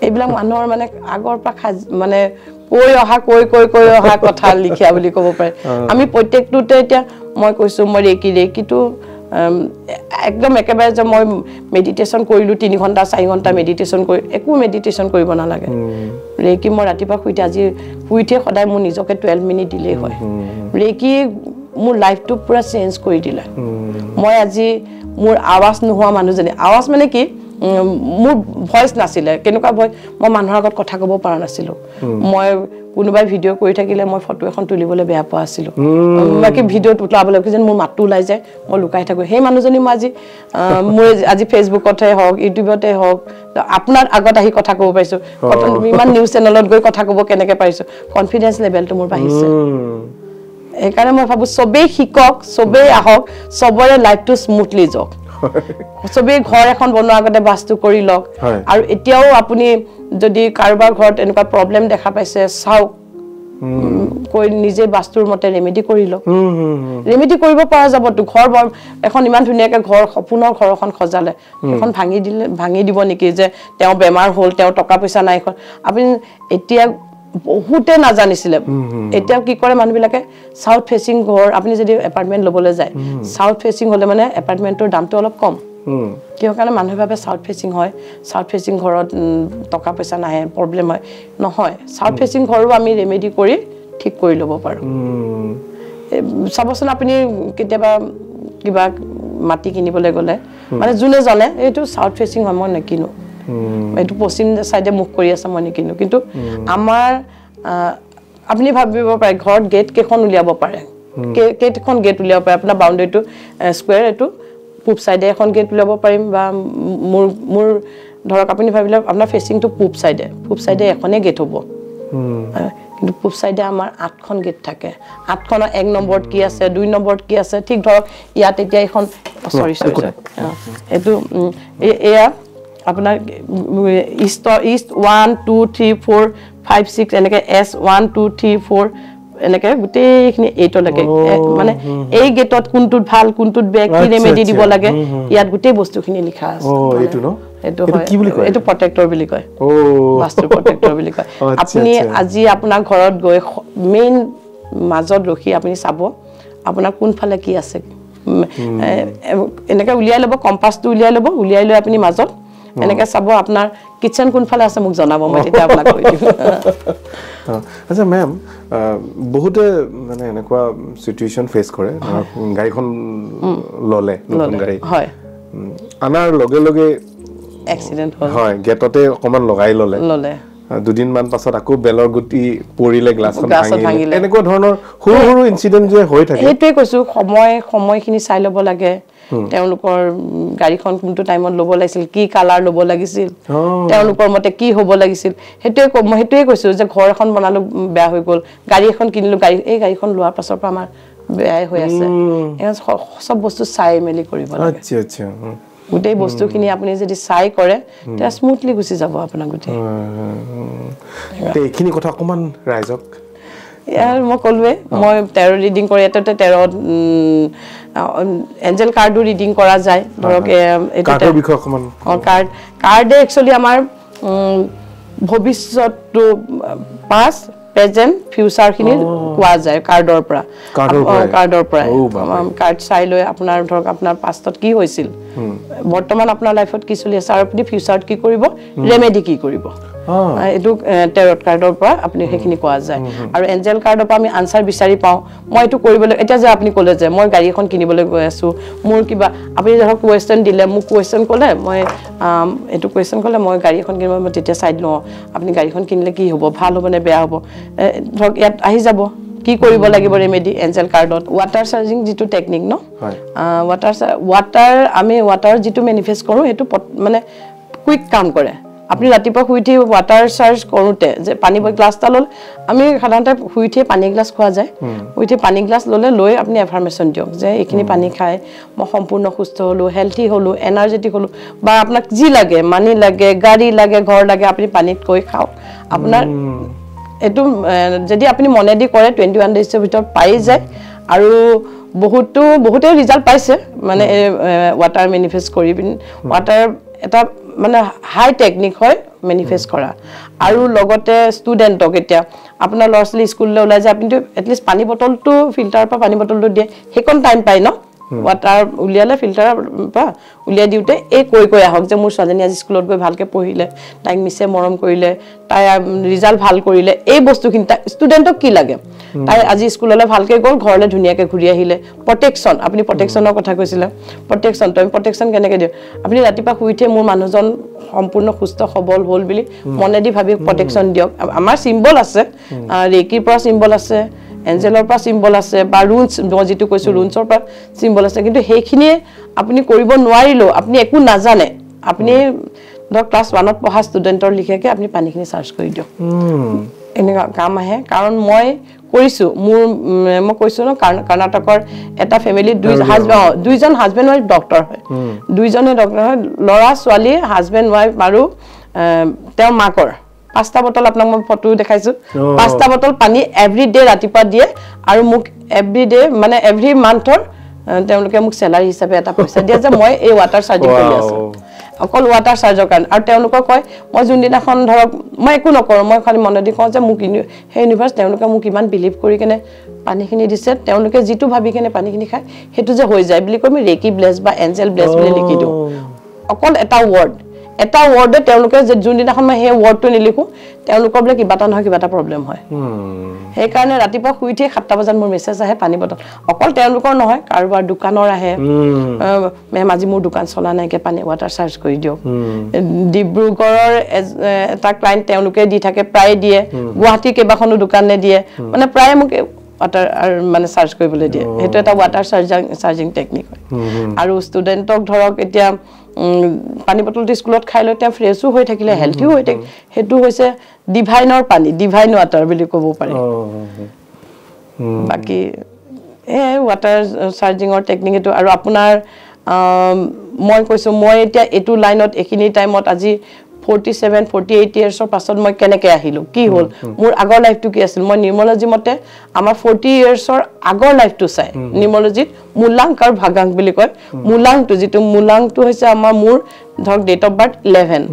এইবিলাক মানুহৰ মানে আগৰ পৰা মানে কৈ অহা কৈ কৈ কৈ অহা কথা লিখীয়া বুলি ক'ব পাৰে। আমি প্ৰত্যেকটোতে এতিয়া মই কৈছোঁ মই ৰেকি ৰেকিটো একদম একেবাৰে যে মই মেডিটেশ্যন কৰিলোঁ 3 ঘণ্টা 4 ঘণ্টা মেডিটেশ্যন কৰি একো মেডিটেশ্যন কৰিব নালাগে। ৰেকি মই ৰাতিপুৱা শুই উঠি আজি শুই উঠিয়ে সদায় মোৰ নিজকে 12 মিনিট দিলেই হয়। ৰেকি মোৰ লাইফটো পূৰা চেঞ্জ কৰি দিলে। মই আজি মোৰ আৱাজ নোহোৱা মানুহজনী, আৱাজ মানে কি মোৰ ভইচ নাছিলে, কেনেকুৱা ভইচ, মই মানুহৰ আগত কথা ক'ব পৰা নাছিলোঁ। মই কোনোবাই ভিডিঅ' কৰি থাকিলে মই ফটো এখন তুলিবলৈ বেয়া পোৱা আছিলোঁ, বাকী ভিডিঅ'ত ওলাবলৈ যেন মোৰ মাতটো ওলাই যায়, মই লুকাই থাকোঁ। সেই মানুহজনী মই আজি মোৰ আজি ফেচবুকতে হওক ইউটিউবতে হওক আপোনাৰ আগত আহি কথা ক'ব পাৰিছোঁ, ইমান নিউজ চেনেলত গৈ কথা ক'ব কেনেকৈ পাৰিছোঁ, কনফিডেঞ্চ লেভেলটো মোৰ বাঢ়িছে। সেইকাৰণে মই ভাবোঁ চবেই শিকক, চবেই আহক, চবৰে লাইফটো স্মুথলি যাওক, চবেই ঘৰ এখন বনোৱাৰ আগতে বাস্তু কৰি লওক। আৰু এতিয়াও আপুনি যদি কাৰোবাৰ ঘৰত এনেকুৱা প্ৰব্লেম দেখা পাইছে চাওক, কৈ নিজে বাস্তুৰ মতে ৰেমেডি কৰি লওক। ৰেমেডি কৰিব পৰা যাবতো। ঘৰ এখন ইমান ধুনীয়াকৈ ঘৰ সপোনৰ ঘৰ এখন সজালে, এখন ভাঙি দিলে ভাঙি দিব নেকি যে তেওঁ বেমাৰ হ'ল, তেওঁ টকা পইচা নাই। এখন আপুনি এতিয়া বহুতে নাজানিছিলে, এতিয়া কি কৰে মানুহবিলাকে চাউথ ফেচিং ঘৰ, আপুনি যদি এপাৰ্টমেণ্ট ল'বলৈ যায় চাউথ ফেচিং হ'লে মানে এপাৰ্টমেণ্টটোৰ দামটো অলপ কম। কিহৰ কাৰণে মানুহে ভাবে চাউথ ফেচিং হয়, চাউথ ফেচিং ঘৰত টকা পইচা নাহে, প্ৰব্লেম হয়। নহয়, চাউথ ফেচিং ঘৰো আমি ৰেমেডি কৰি ঠিক কৰি ল'ব পাৰোঁ। চাবচোন আপুনি কেতিয়াবা কিবা মাটি কিনিবলৈ গ'লে মানে যোনে জানে এইটো চাউথ ফেচিং হয় মই নিকিনো, এইটো পশ্চিম চাইডে মুখ কৰি আছে মই নিকিনো। কিন্তু আমাৰ আপুনি ভাবিব পাৰে ঘৰত গেট কেইখন উলিয়াব পাৰে, কেইখন গেট উলিয়াব পাৰে, আপোনাৰ বাউণ্ডেৰীটো স্কুৱেৰ এইটো পূব চাইডে এখন গেট উলিয়াব পাৰিম, বা মোৰ মোৰ ধৰক আপুনি ভাবিলে আপোনাৰ ফেচিংটো পূব চাইডে, পূব চাইডে এখনেই গেট হ'ব, কিন্তু পূব চাইডে আমাৰ 8খন গেট থাকে। 8খনৰ 1 নম্বৰত কি আছে, 2 নম্বৰত কি আছে, ঠিক ধৰক ইয়াত এতিয়া এইখন চৰি চৰি এইটো এয়া আপোনাৰ ইষ্ট ইষ্ট 1 2 3 4 5 6 এনেকৈ এছ 1 2 3 4 এনেকৈ গোটেইখিনি এইটোলৈকে, মানে এই গেটত কোনটোত ভাল কোনটোত বেয়া কি ৰেমেডি দিব লাগে ইয়াত গোটেই বস্তুখিনি লিখা আছে। এইটো হয়, এইটো প্ৰটেক্টৰ বুলি কয়, বাস্তু প্ৰটেক্টৰ বুলি কয়। আপুনি আজি আপোনাৰ ঘৰত গৈ মেইন মাজত ৰখি আপুনি চাব আপোনাৰ কোনফালে কি আছে, এনেকৈ উলিয়াই ল'ব, কম্পাছটো উলিয়াই ল'ব, উলিয়াই লৈ আপুনি মাজত এনেকৈ চাব আপোনাৰ কিটচেন কোনফালে আছে মোক জনাব, মই তেতিয়া আপোনাক কৈ দিম। আচ্ছা মেম, বহুতে মানে এনেকুৱা চিটুৱেশ্যন ফেচ কৰে, গাড়ীখন ল'লে, নতুন গাড়ী হয়, আনাৰ লগে লগে এক্সিডেণ্ট হ'ল, হয় গেটতে অকণমান লগাই ল'লে, দুদিনমান পাছত আকৌ বেলৰ গুটি পৰিলে গ্লাছখন ভাঙিলে, এনেকুৱা ধৰণৰ সৰু সৰু ইনচিডেণ্ট যে হৈ থাকে। সেইটোৱে কৈছোঁ, সময়খিনি চাই ল'ব লাগে, তেওঁলোকৰ গাড়ীখন কোনটো টাইমত ল'ব লাগিছিল, কি কালাৰ ল'ব লাগিছিল, তেওঁলোকৰ মতে কি হ'ব লাগিছিল। সেইটোৱে মই সেইটোৱে কৈছোঁ যে ঘৰ এখন বনালোঁ বেয়া হৈ গ'ল, গাড়ী এখন কিনিলোঁ, গাড়ী এই গাড়ীখন লোৱাৰ পাছৰ পৰা আমাৰ বেয়াই হৈ আছে। চব বস্তু চাই মেলি কৰিব লাগে। গোটেই বস্তুখিনি আপুনি যদি চাই কৰে তেতিয়া স্মুথলি গুচি যাব আপোনাৰ গোটেই। এইখিনি কথা অকণমান ৰাইজক ইয়াৰ মই ক'লোৱে, মই টেৰ ৰিডিং কৰি ইয়াতে টেৰ এঞ্জেল কাৰ্ডো ৰিডিং কৰা যায়। ধৰক এইটো কাৰ্ড, কাৰ্ডে একচুৱেলি আমাৰ ভৱিষ্যতটো পাষ্ট প্ৰেজেণ্ট ফিউচাৰখিনি কোৱা যায় কাৰ্ডৰ পৰা, কাৰ্ডৰ পৰাই কাৰ্ড চাই লৈ আপোনাৰ ধৰক আপোনাৰ পাষ্টত কি হৈছিল, বৰ্তমান আপোনাৰ লাইফত কি চলি আছে, আৰু আপুনি ফিউচাৰত কি কৰিব, ৰেমেডি কি কৰিব, এইটো টেৰট কাৰ্ডৰ পৰা আপুনি সেইখিনি কোৱা যায়। আৰু এঞ্জেল কাৰ্ডৰ পৰা আমি আনচাৰ বিচাৰি পাওঁ, মই এইটো কৰিবলৈ এতিয়া যে আপুনি ক'লে যে মই গাড়ী এখন কিনিবলৈ গৈ আছোঁ, মোৰ কিবা আপুনি ধৰক কুৱেশ্যন দিলে, মোক কুৱেশ্যন ক'লে, মই এইটো কুৱেশ্যন ক'লে মই গাড়ী এখন কিনিব, মই তেতিয়া চাই লওঁ আপুনি গাড়ীখন কিনিলে কি হ'ব, ভাল হ'ব নে বেয়া হ'ব, ধৰক ইয়াত আহি যাব কি কৰিব লাগিব ৰেমেডি এঞ্জেল কাৰ্ডত। ৱাটাৰ চাৰ্জিং যিটো টেকনিক ন, ৱাটাৰ আমি ৱাটাৰ যিটো মেনিফেষ্ট কৰোঁ সেইটো মানে কুইক কাম কৰে। আপুনি ৰাতিপুৱা শুই উঠি ৱাটাৰ চাৰ্জ কৰোঁতে যে পানী গ্লাছ এটা ল'লে, আমি সাধাৰণতে শুই উঠিয়ে পানী গ্লাছ খোৱা যায়, শুই উঠি পানী গ্লাছ ল'লে লৈ আপুনি এফাৰ্মেশ্যন দিয়ক যে এইখিনি পানী খাই মই সম্পূৰ্ণ সুস্থ হ'লোঁ, হেল্থি হ'লোঁ, এনাৰ্জেটিক হ'লোঁ, বা আপোনাক যি লাগে, মানি লাগে, গাড়ী লাগে, ঘৰ লাগে, আপুনি পানীত গৈ খাওক। আপোনাৰ এইটো যদি আপুনি মনেদি কৰে 21 ডেইজৰ ভিতৰত পাই যায়। আৰু বহুতে ৰিজাল্ট পাইছে, মানে ৱাটাৰ মেনিফেষ্ট কৰি পিনি ৱাটাৰ এটা মানে হাই টেকনিক হয় মেনিফেষ্ট কৰা। আৰু লগতে ষ্টুডেণ্টক এতিয়া আপোনাৰ ল'ৰা ছোৱালী স্কুললৈ ওলাই যায়, আপুনিতো এটলিষ্ট পানী বটলটো ফিল্টাৰৰ পৰা পানী বটলটো দিয়ে, সেইকণ টাইম পায় ন, ৱাটাৰ উলিয়ালে ফিল্টাৰৰ পৰা উলিয়াই দিওঁতে এই কৈ কৈ আহক যে মোৰ ছোৱালীজনী আজি স্কুলত গৈ ভালকৈ পঢ়িলে, তাইক মিছে মৰম কৰিলে, তাই ৰিজাল্ট ভাল কৰিলে, এই বস্তুখিনি তাই ষ্টুডেণ্টক কি লাগে, তাই আজি স্কুললৈ ভালকৈ গ'ল, ঘৰলৈ ধুনীয়াকৈ ঘূৰি আহিলে। প্ৰটেকশ্যন, আপুনি প্ৰটেকশ্যনৰ কথা কৈছিলে, প্ৰটেকশ্যনটো আমি প্ৰটেকশ্যন কেনেকৈ দিওঁ, আপুনি ৰাতিপুৱা শুই উঠিয়ে মোৰ মানুহজন সম্পূৰ্ণ সুস্থ সবল হ'ল বুলি মনেদি ভাবি প্ৰটেকশ্যন দিয়ক। আমাৰ চিম্বল আছে, ৰেকিৰ পৰা চিম্বল আছে, এঞ্জেলৰ পৰা চিম্বল আছে, বা ৰুণছ, মই যিটো কৈছোঁ ৰুণছৰ পৰা চিম্বল আছে। কিন্তু সেইখিনিয়ে আপুনি কৰিব নোৱাৰিলেও, আপুনি একো নাজানে, আপুনি ধৰক ক্লাছ 1ত পঢ়া ষ্টুডেণ্টৰ লিখীয়াকৈ আপুনি পানীখিনি চাৰ্জ কৰি দিয়ক, এনেকুৱা কাম আহে। কাৰণ মই কৰিছোঁ, মোৰ মই কৈছোঁ ন, কৰ্ণাটকৰ এটা ফেমিলিত দুইজন হাজবেণ্ড ৱাইফ ডক্টৰ হয়, দুইজনে ডক্টৰ হয়, ল'ৰা ছোৱালী হাজবেণ্ড ৱাইফ আৰু তেওঁৰ মাকৰ 5টা বটল, আপোনাক মই ফটো দেখাইছোঁ, 5টা বটল পানী এভৰি ডে ৰাতিপুৱা দিয়ে। আৰু মোক এভৰি ডে মানে এভৰি মান্থৰ তেওঁলোকে মোক চেলাৰী হিচাপে এটা পইচা দিয়ে যে মই এই ৱাটাৰ চাৰ্জিং কৰি আছোঁ, অকল ৱাটাৰ চাৰ্জৰ কাৰণে। আৰু তেওঁলোকক কয়, মই যোনদিনাখন ধৰক মই একো নকৰোঁ, মই খালি মনেদি কওঁ যে মোক সেই ইউনিভাৰ্চ তেওঁলোকে মোক ইমান বিলিভ কৰি কেনে পানীখিনি দিছে, তেওঁলোকে যিটো ভাবি কেনে পানীখিনি খায় সেইটো যে হৈ যায় বুলি কৈ মই ৰেকি ব্লেছ বা এঞ্জেল ব্লেছ বুলি লিখি দিওঁ। অকল এটা ৱৰ্ড, এটা ৱৰ্ডে তেওঁলোকে যে যোনদিনাখন মই সেই ৱৰ্ডটো নিলিখোঁ তেওঁলোকৰ বোলে কিবা এটা নহয় কিবা এটা প্ৰব্লেম হয়। সেইকাৰণে ৰাতিপুৱা শুই উঠিয়ে 7টা বজাত মোৰ মেছেজ আহে পানী বটল, অকল তেওঁলোকৰ নহয়, কাৰোবাৰ দোকানৰ আহে, মেম আজি মোৰ দোকান চলা নাইকিয়া, পানী ৱাটাৰ চাৰ্জ কৰি দিয়ক। ডিব্ৰুগড়ৰ এটা ক্লাইণ্ট তেওঁলোকে দি থাকে, প্ৰায়ে দিয়ে, গুৱাহাটীৰ কেইবাখনো দোকানে দিয়ে, মানে প্ৰায়ে মোক ৱাটাৰ মানে চাৰ্জ কৰিবলৈ দিয়ে। সেইটো এটা ৱাটাৰ চাৰ্জিং টেকনিক হয়। আৰু ষ্টুডেণ্টক ধৰক এতিয়া পানী বটলটো স্কুলত খাই লৈ তেওঁ ফ্ৰেছো হৈ থাকিলে, হেল্থিও হৈ থাকিলে, সেইটো হৈছে ডিভাইনৰ পানী, ডিভাইন ৱাটাৰ বুলি ক'ব পাৰি। বাকী এই ৱাটাৰ চাৰ্জিঙৰ টেকনিক এইটো। আৰু আপোনাৰ মই কৈছোঁ, মই এতিয়া এইটো লাইনত এইখিনি টাইমত আজি 47, 48 ইয়াৰ্ছৰ পাছত মই কেনেকৈ আহিলোঁ, কি হ'ল, মোৰ আগৰ লাইফটো কি আছিল। মই নিউমলজি মতে আমাৰ 40 ইয়াৰ্ছৰ আগৰ লাইফটো চাই, নিউমলজিত মূলাংক আৰু ভাগাংক বুলি কয়। মূলাংকটো যিটো, মূলাংকটো হৈছে আমাৰ মোৰ ধৰক ডেট অফ বাৰ্থ 11,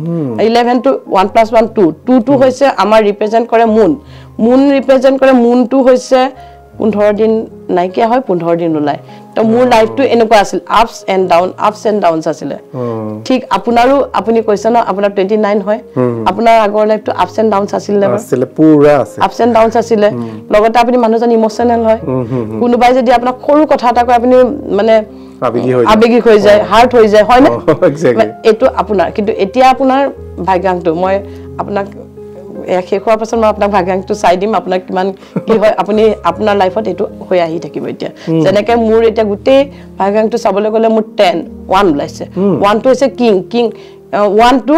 11টো 1 + 1 2, 2টো হৈছে আমাৰ ৰিপ্ৰেজেণ্ট কৰে মুন, মুন ৰিপ্ৰেজেণ্ট কৰে, মুনটো হৈছে 15 দিন নাইকিয়া হয়, 15 দিন ওলায়। তো মোৰ লাইফটো এনেকুৱা আছিল, ups and down, ups and downs আছিলে। ঠিক আপোনাৰো, আপুনি কৈছে ন আপোনাৰ 29 হয়, আপোনাৰ আগৰ লাইফটো আপছ এণ্ড ডাউনছ আছিলে, আপছ এণ্ড ডাউনছ আছিলে। লগতে আপুনি মানুহজন ইম'চনেল হয়, কোনোবাই যদি আপোনাক সৰু কথা এটা কয় আপুনি মানে আৱেগিক হৈ যায়, হাৰ্ট হৈ যায়, হয়নে? এইটো আপোনাৰ। কিন্তু এতিয়া আপোনাৰ ভাগ্যাংকটো মই আপোনাক শেষ হোৱাৰ পাছত মই আপোনাক ভাগ্যাংকটো চাই দিম, আপোনাক কিমান কি হয়, আপুনি আপোনাৰ লাইফত এইটো হৈ আহি থাকিব। এতিয়া যেনেকৈ মোৰ এতিয়া গোটেই ভাগ্যাংকটো চাবলৈ গ'লে মোৰ 10, 1 ওলাইছে। 1টো হৈছে কিং, কিং 1টো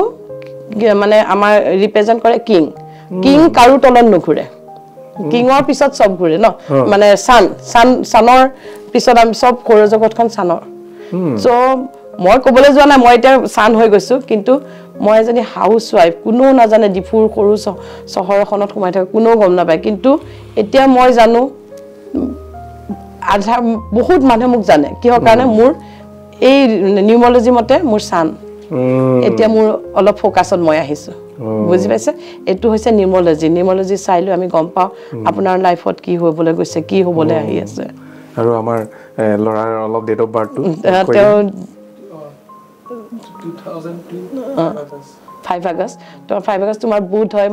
মানে আমাৰ ৰিপ্ৰেজেণ্ট কৰে কিং, কিং কাৰো তলত নুঘূৰে, কিঙৰ পিছত চব ঘূৰে ন, মানে চান, চান, চানৰ পিছত আমি চব সৌৰজগতখন চানৰ। চ' মই ক'বলৈ যোৱা নাই মই এতিয়া চান হৈ গৈছোঁ, কিন্তু মই এজনী হাউচ ৱাইফ, কোনেও নাজানে, ডিফুৰ সৰু চহৰ এখনত সোমাই থাকে, কোনেও গম নাপায়। কিন্তু এতিয়া মই জানো, আধা বহুত মানুহে মোক জানে, কিহৰ কাৰণে, মোৰ এই নিউমলজি মতে মোৰ চান এতিয়া মোৰ অলপ ফ'কাছত মই আহিছোঁ, বুজি পাইছে? এইটো হৈছে নিউমলজি। নিউমলজি চাই লৈ আমি গম পাওঁ আপোনাৰ লাইফত কি হ'বলৈ গৈছে, কি হ'বলৈ আহি আছে। আৰু আমাৰ ল'ৰাৰ অলপ ডেট অফ বাৰ্থটো তেওঁ 5 আগষ্ট। তোমাৰ 5 আগষ্ট তোমাৰ বুধ হয়,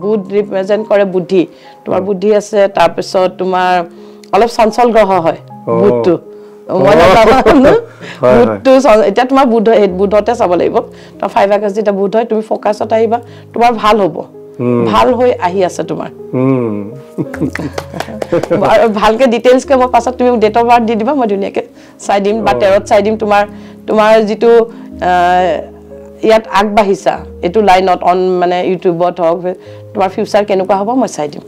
বুধ ৰিপ্ৰেজেণ্ট কৰে বুদ্ধি, তোমাৰ বুদ্ধি আছে। তাৰপিছত তোমাৰ অলপ চঞ্চল গ্ৰহ হয় বুধটো, বুধটো এতিয়া তোমাৰ বুধ, বুধতে চাব লাগিব। তোমাৰ 5 আগষ্ট যেতিয়া বুধ হয়, তুমি ফ'কাছত আহিবা, তোমাৰ ভাল হ'ব, ভাল হৈ আহি আছে তোমাৰ। ভালকে ডিটেইলছকে মই পাছত তুমি ডেট অফ বাৰ্থ দি দিবা, মই ধুনীয়াকে চাই দিম, বা 13ত চাই দিম। তোমাৰ তোমাৰ যিটো ইয়াত আগবাঢ়িছা এইটো লাইনত অন মানে ইউটিউবত হওক, তোমাৰ ফিউচাৰ কেনেকুৱা হ'ব মই চাই দিম।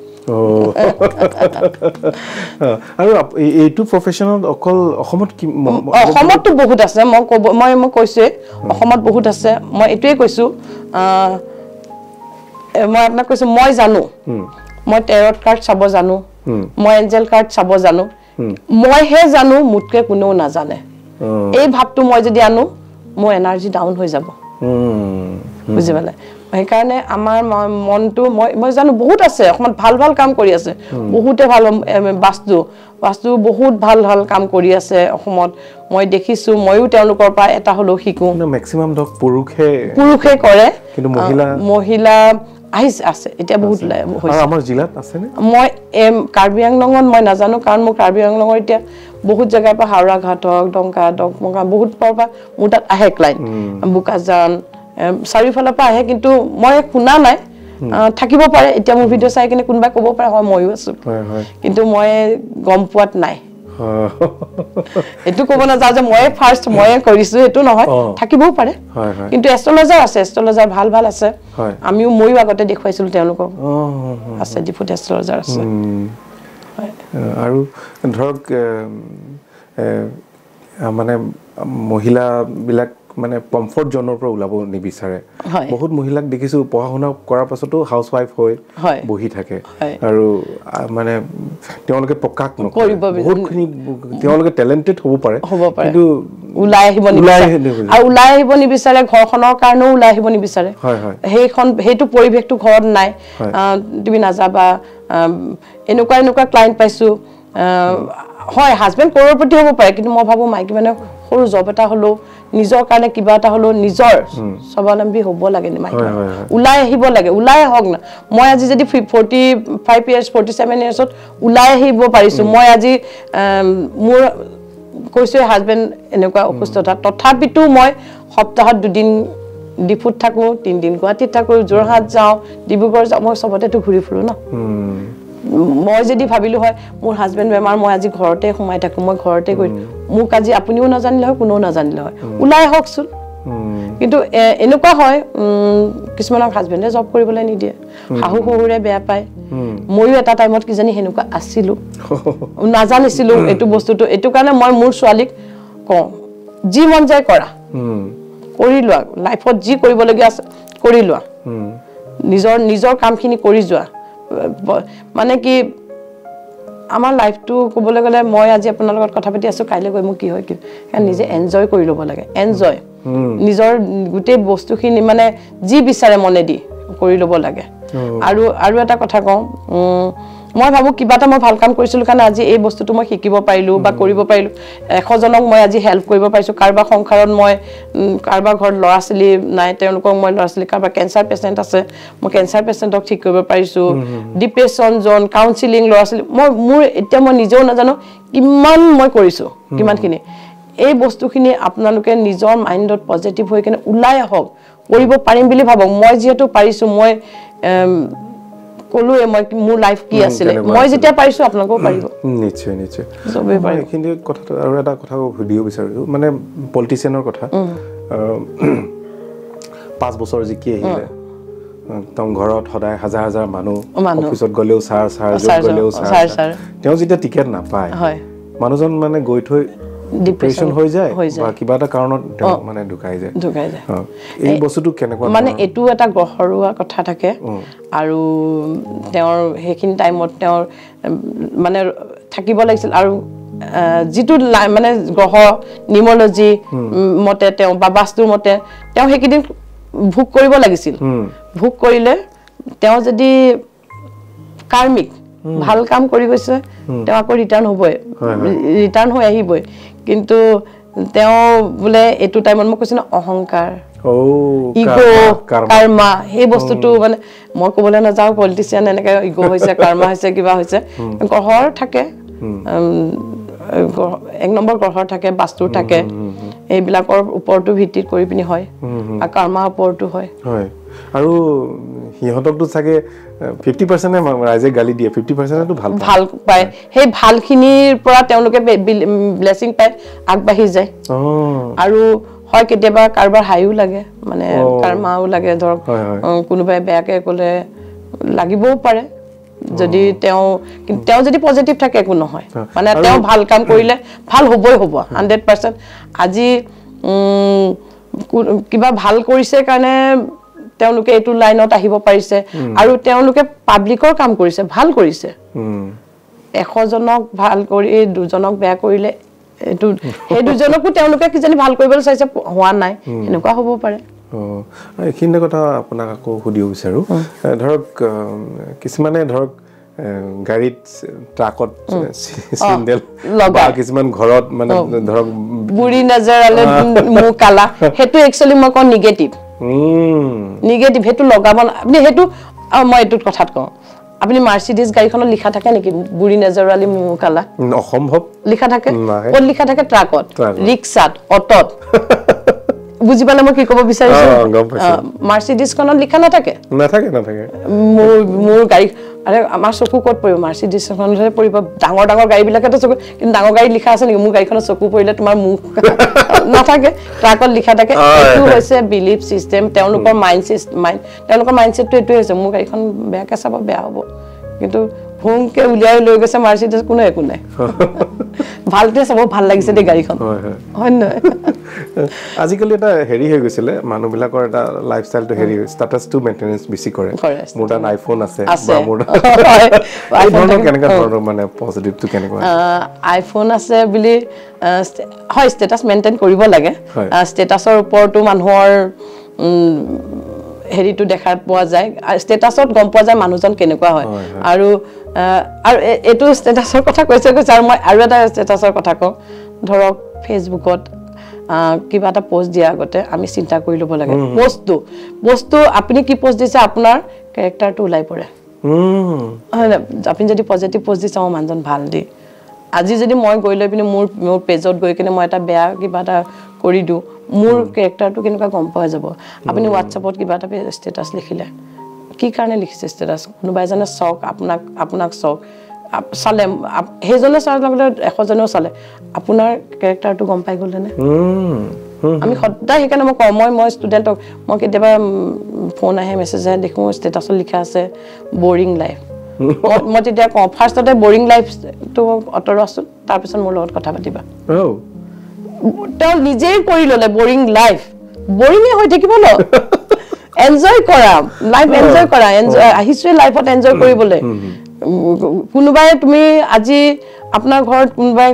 আৰু এইটো প্ৰফেশ্যনত অকল অসমত, অসমততো বহুত আছে, মই ক'ব মই মই কৈছোঁৱেই অসমত বহুত আছে। মই এইটোৱে কৈছোঁ, মই আপোনাক কৈছোঁ, মই জানো, মই টেৰট কাৰ্ড চাব জানো, মই এঞ্জেল কাৰ্ড চাব জানো, মইহে জানো, মোতকৈ কোনেও নাজানে। এই ভাৱটো মই যদি আনো, মোৰ এনাৰ্জি ডাউন হৈ যাব, বুজি পালে? সেইকাৰণে আমাৰ মনটো মই জানো বহুত আছে অসমত ভাল ভাল কাম কৰি আছে, বহুতে ভাল বাস্তু বহুত ভাল ভাল কাম কৰি আছে অসমত, মই দেখিছোঁ, ময়ো তেওঁলোকৰ পৰা এটা হ'লেও শিকোঁ। মেক্সিমাম ধৰক পুৰুষে কৰে, কিন্তু মহিলা আহিছে আছে এতিয়া বহুত হৈছে। আমাৰ জিলাত আছেনে? মই কাৰ্বি আংলঙত মই নাজানো, কাৰণ মোৰ কাৰ্বি আংলঙৰ এতিয়া বহুত জেগাৰ পৰা হাওৰাঘাট হওক, ডংকা ডকমকা বহুত পৰা মোৰ তাত আহে ক্লাইণ্ট, বোকাজান চাৰিওফালৰ পৰা আহে, কিন্তু মই শুনা নাই, থাকিব পাৰে এতিয়া মোৰ ভিডিঅ' চাই কিনে কোনোবাই ক'ব পাৰে হয় ময়ো আছোঁ, কিন্তু মই গম পোৱাত নাই। এইটো ক'ব নাযাওঁ যে ময়ে ফাৰ্ষ্ট ময়ে কৰিছোঁ, এইটো নহয়, থাকিবও পাৰে। কিন্তু এষ্ট্ৰলজাৰ আছে, এষ্ট্ৰলজাৰ ভাল ভাল আছে, আমিও ময়ো আগতে দেখুৱাইছিলোঁ তেওঁলোকক, আছে ডিফুত এষ্ট্ৰলজাৰ আছে। আৰু ধৰক মানে মহিলাবিলাক মানে কমফৰ্ট জ'নৰ পৰা ওলাব নিবিচাৰে, বহুত মহিলাক দেখিছোঁ পঢ়া শুনা কৰাৰ পাছতো হাউচ ৱাইফ হৈ বহি থাকে আৰু মানে তেওঁলোকে প্ৰকাশ নকৰে, বহুতখিনি তেওঁলোকে টেলেণ্টেড হ'ব পাৰে কিন্তু ওলাই আহিব নিবিচাৰে, আৰু ওলাই আহিব নিবিচাৰে ঘৰখনৰ কাৰণেও ওলাই আহিব নিবিচাৰে, সেইখন সেইটো পৰিৱেশটো ঘৰত নাই, তুমি নাযাবা, এনেকুৱা এনেকুৱা ক্লাইণ্ট পাইছোঁ। হয় হাজবেণ্ড কৰোৰপতি হ'ব পাৰে, কিন্তু মই ভাবোঁ মাইকী মানুহে সৰু জব এটা হ'লেও নিজৰ কাৰণে কিবা এটা হ'লেও নিজৰ স্বাৱলম্বী হ'ব লাগে, মাইকী ওলাই আহিব লাগে, ওলাই আহক না। মই আজি যদি 45 ইয়াৰ্ছ 47 ইয়াৰ্ছত ওলাই আহিব পাৰিছোঁ, মই আজি মোৰ কৈছোঁৱে হাজবেণ্ড এনেকুৱা অসুস্থতা, তথাপিতো মই সপ্তাহত 2 দিন ডিফুত থাকোঁ, 3 দিন গুৱাহাটীত থাকোঁ, যোৰহাট যাওঁ, ডিব্ৰুগড় যাওঁ, মই চবতেতো ঘূৰি ফুৰোঁ ন। মই যদি ভাবিলোঁ হয় মোৰ হাজবেণ্ড বেমাৰ, মই আজি ঘৰতে সোমাই থাকোঁ, মই ঘৰতে কৰি, মোক আজি আপুনিও নাজানিলে হয়, কোনেও নাজানিলে হয়, ওলাই আহকচোন। কিন্তু এনেকুৱা হয় কিছুমানক হাজবেণ্ডে জব কৰিবলৈ নিদিয়ে, শাহু শহুৰে বেয়া পায়। ময়ো এটা টাইমত কিজানি সেনেকুৱা আছিলোঁ, নাজানিছিলোঁ এইটো বস্তুটো। এইটো কাৰণে মই মোৰ ছোৱালীক কওঁ, যি মন যায় কৰা, কৰি লোৱা, লাইফত যি কৰিবলগীয়া আছে কৰি লোৱা, নিজৰ নিজৰ কামখিনি কৰি যোৱা। মানে কি আমাৰ লাইফটো ক'বলৈ গ'লে মই আজি আপোনাৰ লগত কথা পাতি আছোঁ, কাইলৈ গৈ মোৰ কি হয় কি, কাৰণ নিজে এনজয় কৰি ল'ব লাগে, এনজয় নিজৰ গোটেই বস্তুখিনি মানে যি বিচাৰে মনেদি কৰি ল'ব লাগে। আৰু আৰু এটা কথা কওঁ, মই ভাবোঁ কিবা এটা মই ভাল কাম কৰিছিলোঁ কাৰণে আজি এই বস্তুটো মই শিকিব পাৰিলোঁ বা কৰিব পাৰিলোঁ, 100জনক মই আজি হেল্প কৰিব পাৰিছোঁ। কাৰোবাৰ সংসাৰত মই কাৰোবাৰ ঘৰত ল'ৰা ছোৱালী নাই, তেওঁলোকক মই ল'ৰা ছোৱালী, কাৰোবাৰ কেঞ্চাৰ পেচেণ্ট আছে, মই কেঞ্চাৰ পেচেণ্টক ঠিক কৰিব পাৰিছোঁ, ডিপ্ৰেশ্যন জন কাউন্সিলিং ল'ৰা ছোৱালী, মই মোৰ এতিয়া মই নিজেও নাজানো কিমান মই কৰিছোঁ, কিমানখিনি। এই বস্তুখিনি আপোনালোকে নিজৰ মাইণ্ডত পজিটিভ হৈ কিনে ওলাই আহক, কৰিব পাৰিম বুলি ভাবক। মই যিহেতু পাৰিছোঁ, মই ক'লোৱে মই মোৰ লাইফ কি আছিলে, মই যেতিয়া পাৰিছোঁ আপোনালোকেও পাৰিব। নিশ্চয় নিশ্চয়। এইখিনি কথাটো আৰু এটা কথা সুধিব বিচাৰিছোঁ, মানে পলিটিচিয়ানৰ কথা, 5 বছৰ জিকি আহিলে একদম ঘৰত সদায় হাজাৰ হাজাৰ মানুহ, অফিচত গ'লেও ছাৰ ছাৰ, য'ত গ'লেও ছাৰ ছাৰ, তেওঁ যেতিয়া টিকেট নাপায় মানুহজন মানে গৈ থৈ ডিপ্ৰেশ্যন হৈ যায় বা কিবা এটা কাৰণত তেওঁ মানে ঢুকাই যায়। এই বস্তুটো কেনেকুৱা? মানে এইটো এটা গ্ৰহৰুৱা কথা থাকে, আৰু তেওঁৰ সেইখিনি টাইমত তেওঁৰ মানে থাকিব লাগিছিল, আৰু যিটো মানে গ্ৰহ নিউমলজি মতে তেওঁ বা বাস্তুৰ মতে তেওঁ সেইকেইদিন ভোগ কৰিব লাগিছিল। ভোগ কৰিলে তেওঁ যদি কাৰ্মিক ভাল কাম কৰি গৈছে, তেওঁ আকৌ ৰিটাৰ্ণ হ'বই, ৰিটাৰ্ণ হৈ আহিবই। কিন্তু তেওঁ বোলে এইটো টাইমত মই কৈছোঁ ন, অহংকাৰ, ইগ', কাৰ্মা, সেই বস্তুটো মানে মই ক'বলৈ নাযাওঁ পলিটিচিয়ান এনেকৈ ইগ' হৈছে, কাৰ্মা হৈছে, কিবা হৈছে। গ্ৰহৰ থাকে, 1 নম্বৰ গ্ৰহৰ থাকে, বাস্তুৰ থাকে, এইবিলাকৰ ওপৰতো ভিত্তিত কৰি পিনি হয়, আৰু কাৰ্মাৰ ওপৰতো হয়। আৰু সিহঁতকতো চাগে 50% ৰাইজে গালি দিয়ে, 50%টো ভাল ভাল পায়, সেই ভালখিনিৰ পৰা তেওঁলোকে ব্লেছিং পায়, আগবাঢ়ি যায়। আৰু হয় কেতিয়াবা কাৰোবাৰ হাইও লাগে, মানে কাৰ্মাও লাগে, ধৰক কোনোবাই বেয়াকে ক'লে লাগিবও পাৰে, যদি তেওঁ তেওঁ যদি পজিটিভ থাকে একো নহয়, মানে তেওঁ ভাল কাম কৰিলে ভাল হ'বই হ'ব 100%। আজি কিবা ভাল কৰিছে কাৰণে তেওঁলোকে এইটো লাইনত আহিব পাৰিছে, আৰু তেওঁলোকে পাব্লিকৰ কাম কৰিছে, ভাল কৰিছে। 100জনক ভাল কৰি 2জনক বেয়া কৰিলে এইটো সেই 2জনকো তেওঁলোকে কিজানি ভাল কৰিবলৈ চাইছে, হোৱা নাই, এনেকুৱা হ'ব পাৰে। এইখিনি কথা আপোনাক আকৌ সুধিব বিচাৰোঁ। ধৰক কিছুমানে ধৰক গাড়ীত ট্ৰাকত চিণ্ডেল বা কিছুমান ঘৰত মানে ধৰক বুঢ়ী নজৰ আলে মুখ কালা, সেইটো একচুৱেলি মই কওঁ নিগেটিভ। নিগেটিভ সেইটো লগাব আপুনি, সেইটো মই এইটোত কথাত কওঁ, আপুনি মাৰ্চিডিজ গাড়ীখনত লিখা থাকে নেকি বুঢ়ী নজৰ আলি মুখ কালা? অসম্ভৱ। লিখা থাকে ক'ত? লিখা থাকে ট্ৰাকত, ৰিক্সাত, অটত। বুজি পালে মই কি ক'ব বিচাৰিছো? মাৰ্চিডিজখনত লিখা নাথাকে, নাথাকে নাথাকে। মোৰ গাড়ী, আৰে আমাৰ চকু ক'ত পৰিব? মাৰ্চিডিজখনতহে পৰিব। ডাঙৰ ডাঙৰ গাড়ীবিলাকেতো চকু, কিন্তু ডাঙৰ গাড়ী লিখা আছে নেকি মোৰ গাড়ীখনত চকু পৰিলে তোমাৰ মুখ? নাথাকে, ট্ৰাকত লিখা থাকে। এইটো হৈছে বিলিফ চিষ্টেম, তেওঁলোকৰ মাইণ্ড তেওঁলোকৰ মাইণ্ডছেটটো এইটোৱে হৈছে, মোৰ গাড়ীখন বেয়াকৈ চাব বেয়া হ'ব, কিন্তু ভুংকে উলিয়াই লৈ গৈছে মাৰ্চিডিজ, কোনো একো নাই, ভালটোৱে চাব, ভাল লাগিছে দেই গাড়ীখন, হয় নহয়? আজিকালি এটা হেৰি হৈ গৈছিলে মানুহবিলাকৰ এটা লাইফষ্টাইলটো হেৰি, ষ্টেটাছটো মেইনটেনেঞ্চ বেছি কৰে। মোৰ তাত আইফোন আছে বা মোৰ এই ধৰণৰ কেনেকুৱা ধৰণৰ মানে পজিটিভটো কেনেকুৱা? আইফোন আছে বুলি হয়, ষ্টেটাছ মেইনটেইন কৰিব লাগে। ষ্টেটাছৰ ওপৰতো মানুহৰ হেৰিটো দেখা পোৱা যায়, ষ্টেটাছত গম পোৱা যায় মানুহজন কেনেকুৱা হয়। আৰু আৰু এইটো ষ্টেটাছৰ কথা কৈছে আৰু মই আৰু এটা ষ্টেটাছৰ কথা কওঁ। ধৰক ফেচবুকত কিবা এটা পষ্ট দিয়াৰ আগতে আমি চিন্তা কৰি ল'ব লাগে। পষ্টটো আপুনি কি পষ্ট দিছে, আপোনাৰ কেৰেক্টাৰটো ওলাই পৰে। হয় নাই? আপুনি যদি পজিটিভ পষ্ট দিছে, অঁ মানুহজন ভাল দেই। আজি যদি মই গৈ লৈ পিনে মোৰ মোৰ পেজত গৈ কিনে মই এটা বেয়া কিবা এটা কৰি দিওঁ, মোৰ কেৰেক্টাৰটো কেনেকুৱা গম পোৱা যাব। আপুনি হোৱাটছএপত কিবা এটা ষ্টেটাছ লিখিলে, কি কাৰণে লিখিছে ষ্টেটাছ? কোনোবা এজনে চাওক, আপোনাক চাওক, চালে, সেইজনে চোৱাৰ লগে লগে 100জনেও চালে, আপোনাৰ কেৰেক্টাৰটো গম পাই গ'লেনে? আমি সদায় সেইকাৰণে মই কওঁ, মই ষ্টুডেণ্টক মই কেতিয়াবা ফোন আহে, মেছেজ আহে, দেখোঁ ষ্টেটাছত লিখা আছে বৰিং লাইফ। মই তেতিয়া কওঁ, ফাৰ্ষ্টতে বৰিং লাইফটো আঁতৰোৱাচোন, তাৰপিছত মোৰ লগত কথা পাতিবা। তেওঁ নিজেই কৰি ল'লে বৰিং লাইফ, বৰিঙে হৈ থাকিব ন। এনজয় কৰা লাইফ, এনজয় কৰা, এনজয় আহিছোৱে লাইফত এনজয় কৰিবলৈ। কোনোবাই তুমি আজি আপোনাৰ ঘৰত কোনোবাই